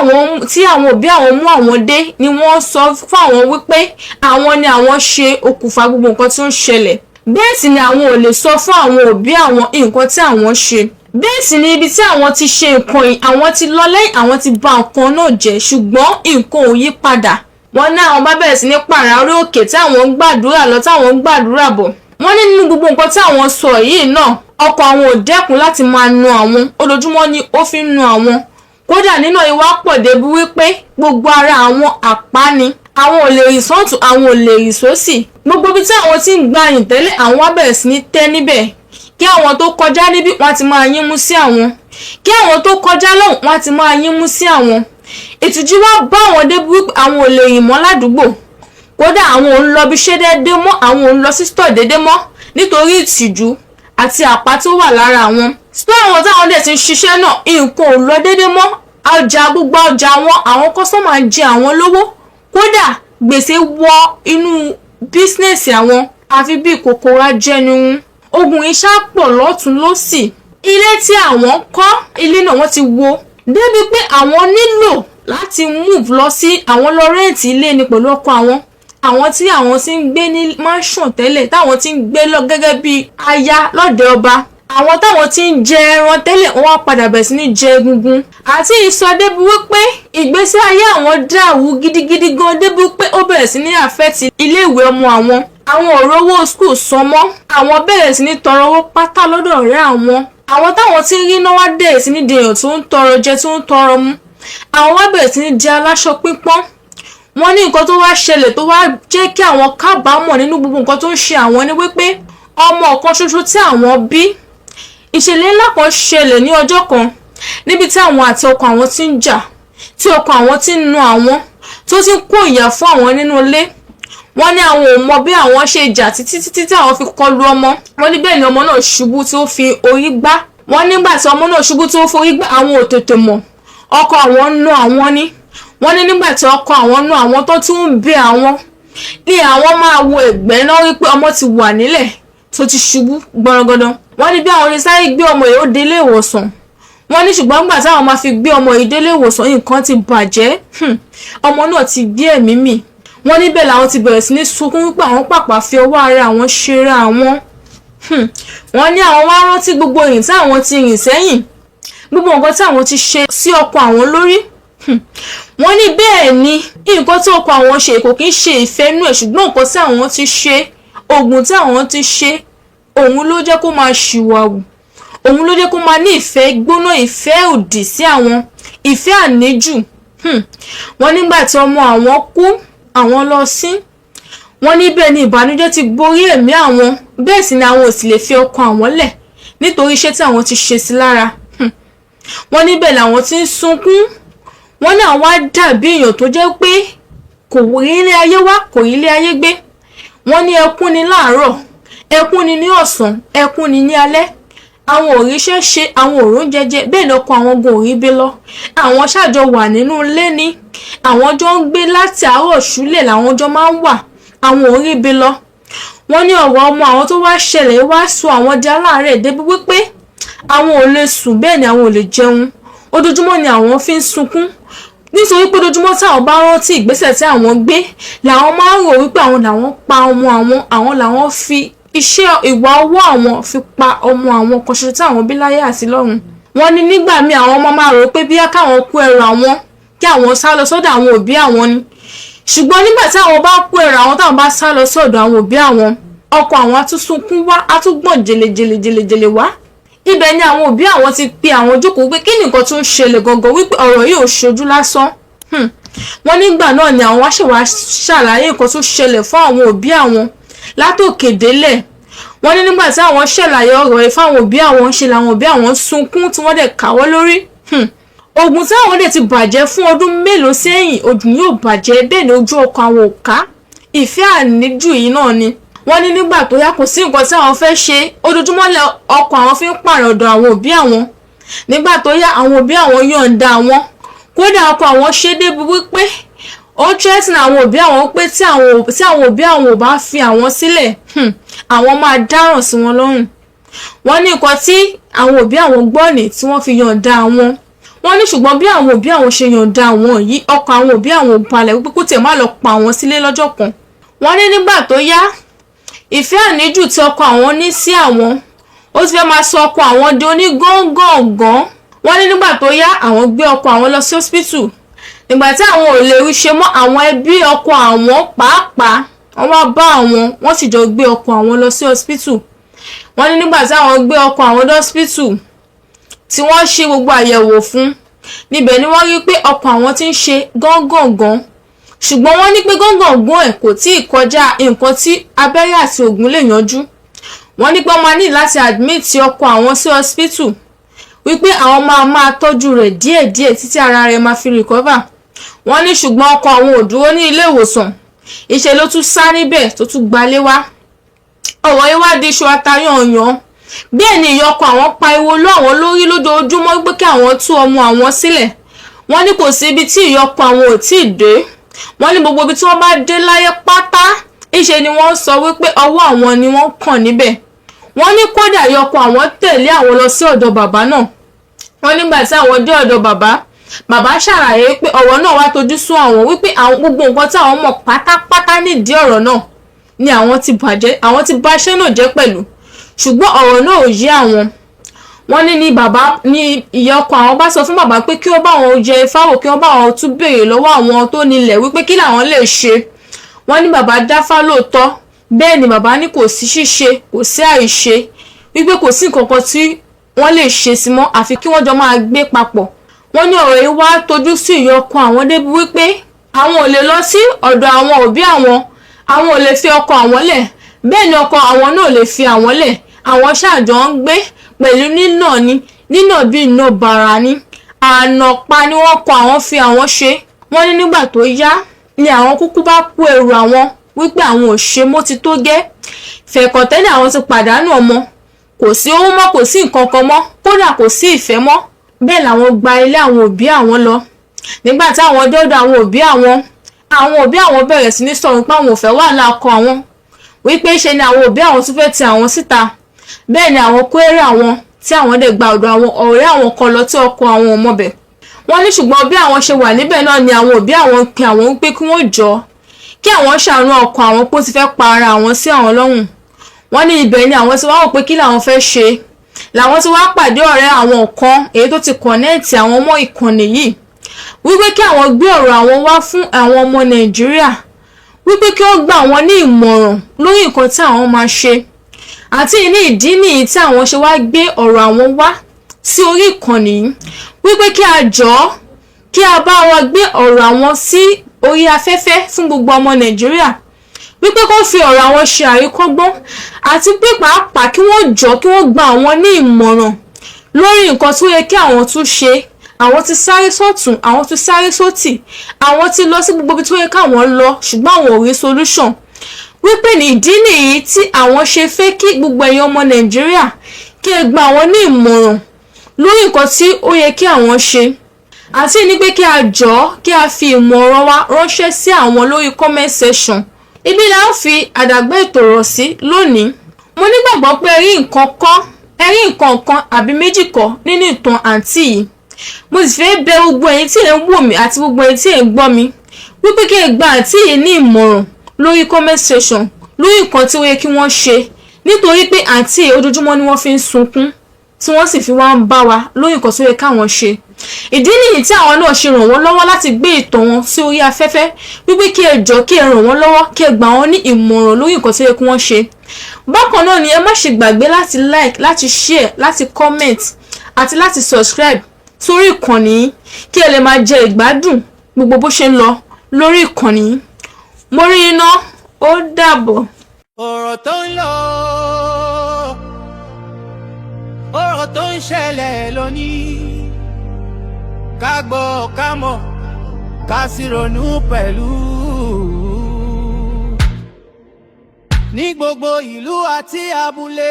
àwọn òbí àwọn mú àwọn dé ni wọ́n sọ fún àwọn wípé àwọn ni àwọn ṣe okùnfà gbogbo nǹkan tí ó ń ṣẹlẹ̀. Bẹ́ẹ̀ sì ni àwọn ò lè sọ fún àwọn òbí àwọn nǹkan tí àwọn ṣe. Bẹ́ẹ̀ sì ni ibi tí àwọn ti ṣe nǹkan yìí, àwọn ti lọ lẹ́yìn, àwọn ti bà nǹkan náà jẹ́, ṣùgbọ́n nǹkan ò yí padà. Wọ́n ní àwọn bá bẹ̀rẹ̀ sí ní pààrà orí òkè tí àwọn ń gbàdúrà lọ, táwọn ń gbàdúrà bọ̀. Wọ́n ní nínú gbogbo nǹkan tí àwọn sọ yìí náà, ọkọ àwọn ò dẹ́kun láti máa nu àwọn. Ojoojúmọ́ ni ó fi ń nu àwọn. Kódà nínú ìwà pọ̀ débi wípé gbogbo ara àwọn àpá ni, àwọn ò lè rìn sọ́tún, àwọn ò lè rìn sósì. Gbogbo ibi tí àwọn ti ń gba yìn tẹ́lẹ̀, àwọn wá bẹ̀rẹ̀ sí ní tẹ́ níbẹ̀. Kí àwọn tó kọjá níbí, wọ́n ti máa yín mú sí àwọn. Kí àwọn tó kọjá lọ́hùn, wọ́n ti máa yín mú sí àwọn. Ìtìjú wá bá àwọn débi wípé àwọn ò lè rìn mọ́ ládùúgbò. Kódà àwọn ò ń lọ bí iṣẹ́ déédéé mọ́, àwọn ò ń lọ sí store déédéé mọ́ nítorí ìtìjú àti àpá tó wà lára àwọn. Store àwọn táwọn dẹ̀ ti ń ṣiṣẹ́ náà, nǹkan ò lọ déédéé mọ́. Ọjà, gbogbo ọjà wọn, àwọn customer ń jẹ àwọn lówó. Kódà gbèsè wọ inú business àwọn, àfi bí kòkòrò ajẹnirun. Ogun iṣẹ́ pọ̀ lọ́tún lọ́sì. Ilé tí àwọn kọ́, ilé náà wọ́n ti wó débi pé àwọn nílò láti move lọ sí, àwọn lọ rent ilé ni pẹ̀lú ọkọ àwọn. Àwọn tí àwọn ti ń gbé ní mansion tẹ́lẹ̀, táwọn ti ń gbé lọ gẹ́gẹ́ bí aya lọ́dẹ ọba, àwọn táwọn ti ń jẹ ẹran tẹ́lẹ̀, wọ́n wá padà bẹ̀rẹ̀ sí ní jẹ egungun. Àti ìsọ débi wípé ìgbésí ayé àwọn dàrú gidigidi gan, débi wípé ó bẹ̀rẹ̀ sí ní affect iléèwé ọmọ àwọn. Àwọn ò rówó school san mọ́. Àwọn bẹ̀rẹ̀ sí ní tọrọ owó pátá lọ́dọ̀ ọ̀rẹ́ àwọn. Àwọn táwọn ti ń rí náà wá dẹ̀ sí ní di èèyàn tó ń tọrọ jẹ, tó ń tọrọ mu. Àwọn wá bẹ̀rẹ̀ sí ní di aláṣọ pípọ́n. Wọ́n ní nǹkan tó wá ṣẹlẹ̀ tó wá jẹ́ kí àwọn kábàámọ̀ nínú gbogbo nǹkan tó ń ṣe àwọn ni wípé ọmọ kan ṣoṣo tí àwọn bí, ìṣẹ̀lẹ̀ ńlá kan ṣẹlẹ̀ ní ọjọ́ kan níbi tí àwọn àti ọkọ àwọn ti ń jà, tí ọkọ àwọn ti ń nu àwọn, tó ti ń kó ìyà fún àwọn nínú ilé. Wọ́n ní àwọn ò mọ bí àwọn ṣe jà títí títí tí àwọn fi kọlu ọmọ. Wọ́n ní bẹ́ẹ̀ ni ọmọ náà ṣubú tí ó fi orí gbá. Wọ́n nígbà tí ọmọ náà ṣubú tí ó forí gbá, àwọn ò tètè mọ̀, ọkọ àwọn ń nu àwọn ní. Wọ́n ní nígbà tí ọkọ àwọn nu àwọn tó tún ń bẹ àwọn Ní àwọn máa wo ẹ̀gbẹ́ náà wípé ọmọ ti wà nílẹ̀ tó ti ṣubú gbọ̀nrangandan. Wọ́n ní bí àwọn ṣe sáré gbé ọmọ yìí ó dé ilé ìwòsàn. Wọ́n ní ṣùgbọ́n nígbà táwọn máa fi gbé ọmọ yìí délé ìwòsàn, nǹkan ti bàjẹ́. Ọmọ náà ti gbé ẹ̀mí mì. Wọ́n níbẹ̀ làwọn ti bẹ̀rẹ̀ sí ní sunkún wípé àwọn pàpà fi ọwọ́ ara àwọn ṣera àwọn. Wọ́n ní àwọn wá rántí gbogbo ìrìn tí àwọn ti rìn sẹ́yìn, gbogbo nǹkan tí àwọn ti ṣe sí ọkọ àwọn lórí. Wọ́n ní bẹ́ẹ̀ ni nǹkan tí ọkọ àwọn ṣe kò kí ń ṣe ìfẹ́ inú ẹ̀, ṣùgbọ́n nǹkan tí àwọn ti ṣe, oògùn tí àwọn ti ṣe, òun ló jẹ́ kó máa ṣìwàwù, òun ló jẹ́ kó máa ní ìfẹ́ gbóná, ìfẹ́ òdì sí àwọn, ìfẹ́ àníjù. Wọ́n nígbà tí ọmọ àwọn kú, àwọn lọ sí. Wọ́n ní bẹ́ẹ̀ ni ìbànújẹ́ ti borí ẹ̀mí àwọn, bẹ́ẹ̀ sì ni àwọn ò sì lè fi ọkàn àwọn lẹ̀ nítorí iṣẹ́ tí àwọn ti ṣe sí lára. Wọ́n níbẹ̀ làwọn ti ń sunkún. Wọ́n ní àwọn á dàbí èèyàn tó jẹ́ pé kò rí ilé ayé wá, kò rí ilé ayé gbé. Wọ́n ní ẹkún ni láàárọ̀, ẹkún ni ní ọ̀sán, ẹkún ni ní alẹ́. Àwọn ò ríṣẹ́ ṣe, àwọn ò róúnjẹ jẹ, bẹ́ẹ̀ lọ́kọ àwọn gan ò rí bí lọ. Àwọn ṣàjọ wà nínú ilé ni àwọn jọ ń gbé láti àárọ̀ ṣúlẹ̀ làwọn jọ máa ń wà, àwọn ò rí bí lọ. Wọ́n ní ọ̀rọ̀ ọmọ àwọn tó wá ṣẹlẹ̀ wá sọ àwọn di aláàárẹ̀ débi wípé àwọn ò lè sùn, bẹ́ẹ̀ ni àwọn ò lè jẹun. Ojoojúmọ́ ni àwọn fi ń sunkún, nítorí pé ojoojúmọ́ táwọn bá rántí ìgbésẹ̀ tí àwọn gbé làwọn máa ń rò wípé àwọn làwọn pa ọmọ àwọn, àwọn làwọn fi iṣẹ́ ìwà ọwọ́ àwọn fi pa ọmọ àwọn kan ṣoṣo tí àwọn bí láyé àti lọ́run. Wọ́n ní nígbà míì àwọn ọmọ máa rò pé bíyá káwọn kó ẹrù àwọn kí àwọn sá lọ sọ́dọ̀ àwọn òbí àwọn ni, ṣùgbọ́n nígbà tí àwọn bá kó ẹrù àwọn táwọn bá sá lọ sọ́dọ̀ àwọn òbí àwọn, ọkọ àwọn á tún sunkún wá, á tún gbọ̀n jèlèjèlè jèlèjèlè wá. Ibẹ̀ ni àwọn òbí àwọn ti pe àwọn jókòó pé kí ni nǹkan tó ń ṣẹlẹ̀ gangan, wípé ọ̀rọ̀ yìí ò ṣojú lásán. Wọ́n nígbà náà ni àwọn wá ṣe wá ṣàlàyé nǹkan tó ṣẹlẹ̀ fún àwọn òbí àwọn látòkè délẹ̀. Wọ́n ní nígbà tí àwọn ṣàlàyé ọ̀rọ̀ yìí fáwọn òbí àwọn, ṣe làwọn òbí àwọn sunkún tí wọ́n dẹ̀ káwọ́ lórí. Oògùn tí àwọn dẹ̀ ti bàjẹ́ fún ọdún mélòó sẹ́yìn, oògùn yóò bàjẹ́, bẹ́ẹ̀ ni ojú ọkọ̀ àwọn ò ká ìfẹ́ àníjù yìí náà ni. Wọ́n ní nígbà tó yá, kò sí nǹkan tí àwọn fẹ́ ṣe, ojoojúmọ́ lẹ ọkọ̀ àwọn fi ń pààrọ̀ ọ̀dọ̀ àwọn òbí àwọn. Nígbà tó yá, àwọn òbí àwọn yọ̀ǹda àwọn. Kódà ọkọ àwọn ṣe débi wípé ó threaten àwọn òbí àwọn pé tí àwọn òbí àwọn ò bá fi àwọn sílẹ̀, àwọn máa dáràn sí wọn lọ́rùn. Wọ́n ní nǹkan tí àwọn òbí àwọn gbọ́ ní tí wọ́n fi yọ̀ǹda àwọn. Wọ́n ní ṣùgbọ́n bí àwọn òbí àwọn ṣe yọ̀ǹda àwọn yìí, ọkàn àwọn òbí àwọn ò balẹ̀ wípé kó tiẹ̀ má lọ pa àwọn sílé lọ́jọ́ kan. Wọ́n ní nígbà tó yá, ìfẹ́ àníjù tí ọkọ àwọn ní sí àwọn, ó ti fẹ́ máa sọ ọkọ àwọn di onígọ́ngọ̀ngàn. Wọ́n ní nígbà tó yá, àwọn gbé ọkọ àwọn lọ sí hospital. Nígbà tí àwọn ò lè rí ṣe mọ́, àwọn ẹbí ọkọ àwọn pàápàá wọ́n wá bá àwọn, wọ́n sì jọ gbé ọkọ àwọn lọ sí hospital. Wọ́n ní nígbà tí àwọn gbé ọkọ àwọn dé hospital tí wọ́n ṣe gbogbo àyẹ̀wò fún, níbẹ̀ ni wọ́n rí pé ọkọ àwọn ti ń ṣe gángangan, ṣùgbọ́n wọ́n ní pé gángangan ẹ̀ kò tí ì kọjá nǹkan tí abẹ́rẹ́ àti oògùn lè yanjú. Wọ́n ní pé wọ́n máa ní láti admit ọkọ àwọn sí hospital, wípé àwọn máa máa tọ́jú rẹ̀ díẹ̀díẹ̀ títí ara rẹ̀ máa fi recover. Wọ́n ní ṣùgbọ́n ọkọ àwọn ò dúró ní ilé ìwòsàn, ìṣe ló tún sá níbẹ̀ tó tún gbalé wá. Ọ̀rọ̀ yìí wá di iṣu atayànyàn. Bẹ́ẹ̀ ni ìyá ọkọ àwọn pariwo lé àwọn lórí lójoojúmọ́ pé kí àwọn tú ọmọ àwọn sílẹ̀. Wọ́n ní kò sí ibi tí ìyá ọkọ àwọn ò tí ì dé. Wọ́n ní gbogbo ibi tí wọ́n bá dé láyé pátá, ìṣe ni wọ́n sọ wípé ọwọ́ àwọn ni wọ́n kàn níbẹ̀. Wọ́n ní kódà ìyá ọkọ àwọn tẹ̀lé àwọn lọ sí ọ̀dọ̀ bàbá náà. Wọ́n nígbà tí àwọn dé ọ̀dọ̀ bàbá, bàbá ṣàlàyé pé ọ̀rọ̀ náà wá tojú sú àwọn, wípé àwọn gbogbo nǹkan tí àwọn mọ̀ pátápátá nídìí ọ̀rọ̀ náà ni àwọn ti bàjẹ́, àwọn ti bà iṣẹ́ náà jẹ́ pẹ̀lú, ṣùgbọ́n ọ̀rọ̀ náà ò yé àwọn. Wọ́n ní ní bàbá ní ìyá ọkọ àwọn bá sọ fún bàbá pé kí ó bá wọn jẹ ifá wò, kí wọ́n bá wọn tún béèrè lọ́wọ́ àwọn tó nílẹ̀ wípé kí làwọn lè ṣe. Wọ́n ní bàbá dáfá lóòótọ́, bẹ́ẹ̀ ni bàbá ní kò sí ṣíṣe, kò sí àìṣe, wípé kò sí nǹkan kan tí wọ́n lè ṣe sí mọ́ àfi kí wọ́n jọ máa gbé papọ̀. Wọ́n ní ọ̀rọ̀ yìí wá tojú sí ìyá ọkọ àwọn débi wípé àwọn ò lè lọ sí ọ̀dọ̀ àwọn òbí àwọn, àwọn ò lè fi ọkọ àwọn lẹ̀, bẹ́ẹ̀ ni ọkọ àwọn náà ò lè fi àwọn lẹ̀. Àwọn ṣáàjọ ń gbé pẹ̀lú nínà ni, nínà bí iná bàrà ni, ànàpá ni wọ́n kọ àwọn fi àwọn ṣe. Wọ́n ní nígbà tó yá ni àwọn kúkú bá kó ẹrù àwọn wípé àwọn ò ṣe mọ́, ti tó gẹ́ fẹ̀kọ̀tẹ́lẹ̀, àwọn ti pàdánù ọmọ, kò sí owó mọ́, kò sí nǹkan kan mọ́, kódà kò sí ìfẹ́ mọ́. Bẹ́ẹ̀ làwọn gba ilé àwọn òbí àwọn lọ. Nígbà táwọn dọ́dọ̀ àwọn òbí àwọn, Àwọn òbí àwọn bẹ̀rẹ̀ sí ní sọ̀rọ̀ pé àwọn ò fẹ́ wàhálà ọkọ àwọn, wípé ṣe ni àwọn òbí àwọn tún fẹ́ ti àwọn síta. Bẹ́ẹ̀ ni àwọn kó eré àwọn tí àwọn dẹ̀ gba ọ̀dọ̀ àwọn ọ̀rẹ́ àwọn kan lọ tí ọkọ àwọn ò mọbẹ̀. Wọ́n ní ṣùgbọ́n bí àwọn ṣe wà níbẹ̀ náà ni àwọn òbí àwọn ń pe àwọn wípé kí wọ́n jọ, kí àwọn ṣàánú ọkọ àwọn, pé ó ti fẹ́ pa ara àwọn sí àwọn lọ́rùn. Wọ́n ní ibẹ̀ ni àwọn ti wá wò pé kí làwọn fẹ́ ṣe, làwọn ti wá pàdé ọ̀rẹ́ àwọn kan, èyí tó ti connect àwọn mọ́ ìkànnì yìí, wípé kí àwọn gbé ọ̀rọ̀ àwọn wá fún àwọn ọmọ Nàìjíríà, wípé kí wọ́n gbà wọ́n ní ìmọ̀ràn lórí nǹkan tí àwọn máa ṣe. Àti ní ìdí nìyí tí àwọn ṣe wá gbé ọ̀rọ̀ àwọn wá sí orí ìkànnì yìí, wípé kí a jọ̀ọ́, kí a bá wa gbé ọ̀rọ̀ àwọn sí orí afẹ́fẹ́ fún gbogbo ọmọ Nàìjíríà, wípé kó fi ọ̀rọ̀ àwọn ṣe àríkọ́gbọ́n, àti pé pàápàá kí wọ́n jọ̀ọ́, kí wọ́n gba àwọn ní ìmọ̀ràn lórí nǹkan tó yẹ kí àwọn tún ṣe. Àwọn ti sáré sọ́tún, àwọn ti sáré sótì, àwọn ti lọ sí gbogbo ibi tó yẹ káwọn lọ, ṣùgbọ́n àwọn ò rí solution. Wípé ní ìdí nìyí tí àwọn ṣe fẹ́ kí gbogbo ẹ̀yin ọmọ Nàìjíríà, kí ẹ gba àwọn ní ìmọ̀ràn lórí nǹkan tí ó yẹ kí àwọn ṣe. Àti ní pé kí a jọ̀ọ́, kí a fi ìmọ̀ràn wa ránṣẹ́ sí àwọn lórí comment section. Ibi la ń fi àdàgbà ètò rọ̀ sí lónìí. Mo nígbàgbọ́ pé ẹ rí nǹkan kọ́, ẹ rí nǹkan kan àbí méjì kọ́ nínú ìtàn àǹtí yìí. Mo sì fẹ́ bẹ̀ gbogbo ẹ̀yin tí ẹ̀ ń wò mí àti gbogbo ẹ̀yin tí ẹ̀ ń gbọ́ mi, wípé kí ẹ gba àǹtí yìí ní ìmọ̀ràn lórí comment section lórí nǹkan tí ó yẹ kí wọ́n ṣe, nítorí pé àǹtí yìí, ojoojúmọ́ ni wọ́n fi ń sunkún, tí wọ́n sì fi wá ń bá wa lórí nǹkan tó yẹ káwọn ṣe. Ìdí nìyí tí àwọn náà ṣe ràn wọ́n lọ́wọ́ láti gbé ìtàn wọn sí orí afẹ́fẹ́, wípé kí ẹ jọ̀ọ́, kí ẹ ràn wọ́n lọ́wọ́, kí ẹ gbà wọ́n ní ìmọ̀ràn lórí nǹkan tó yẹ kí wọ́n ṣe. Bákan náà ni ẹ má ṣe gbàgbé láti like, láti share, láti comment àti láti subscribe sórí ìkànnì yìí, kí ẹ lè máa jẹ ìgbádùn gbogbo bó ṣe ń lọ lórí ìkànnì yìí. Mo rí iná, ó dàbọ̀. Ọ̀rọ̀ tó ń lọ, ọ̀rọ̀ tó ń ṣẹlẹ̀ lónìí, ká gbọ́, ká mọ̀, ká sì ronú pẹ̀lú. Ní gbogbo ìlú àti abúlé.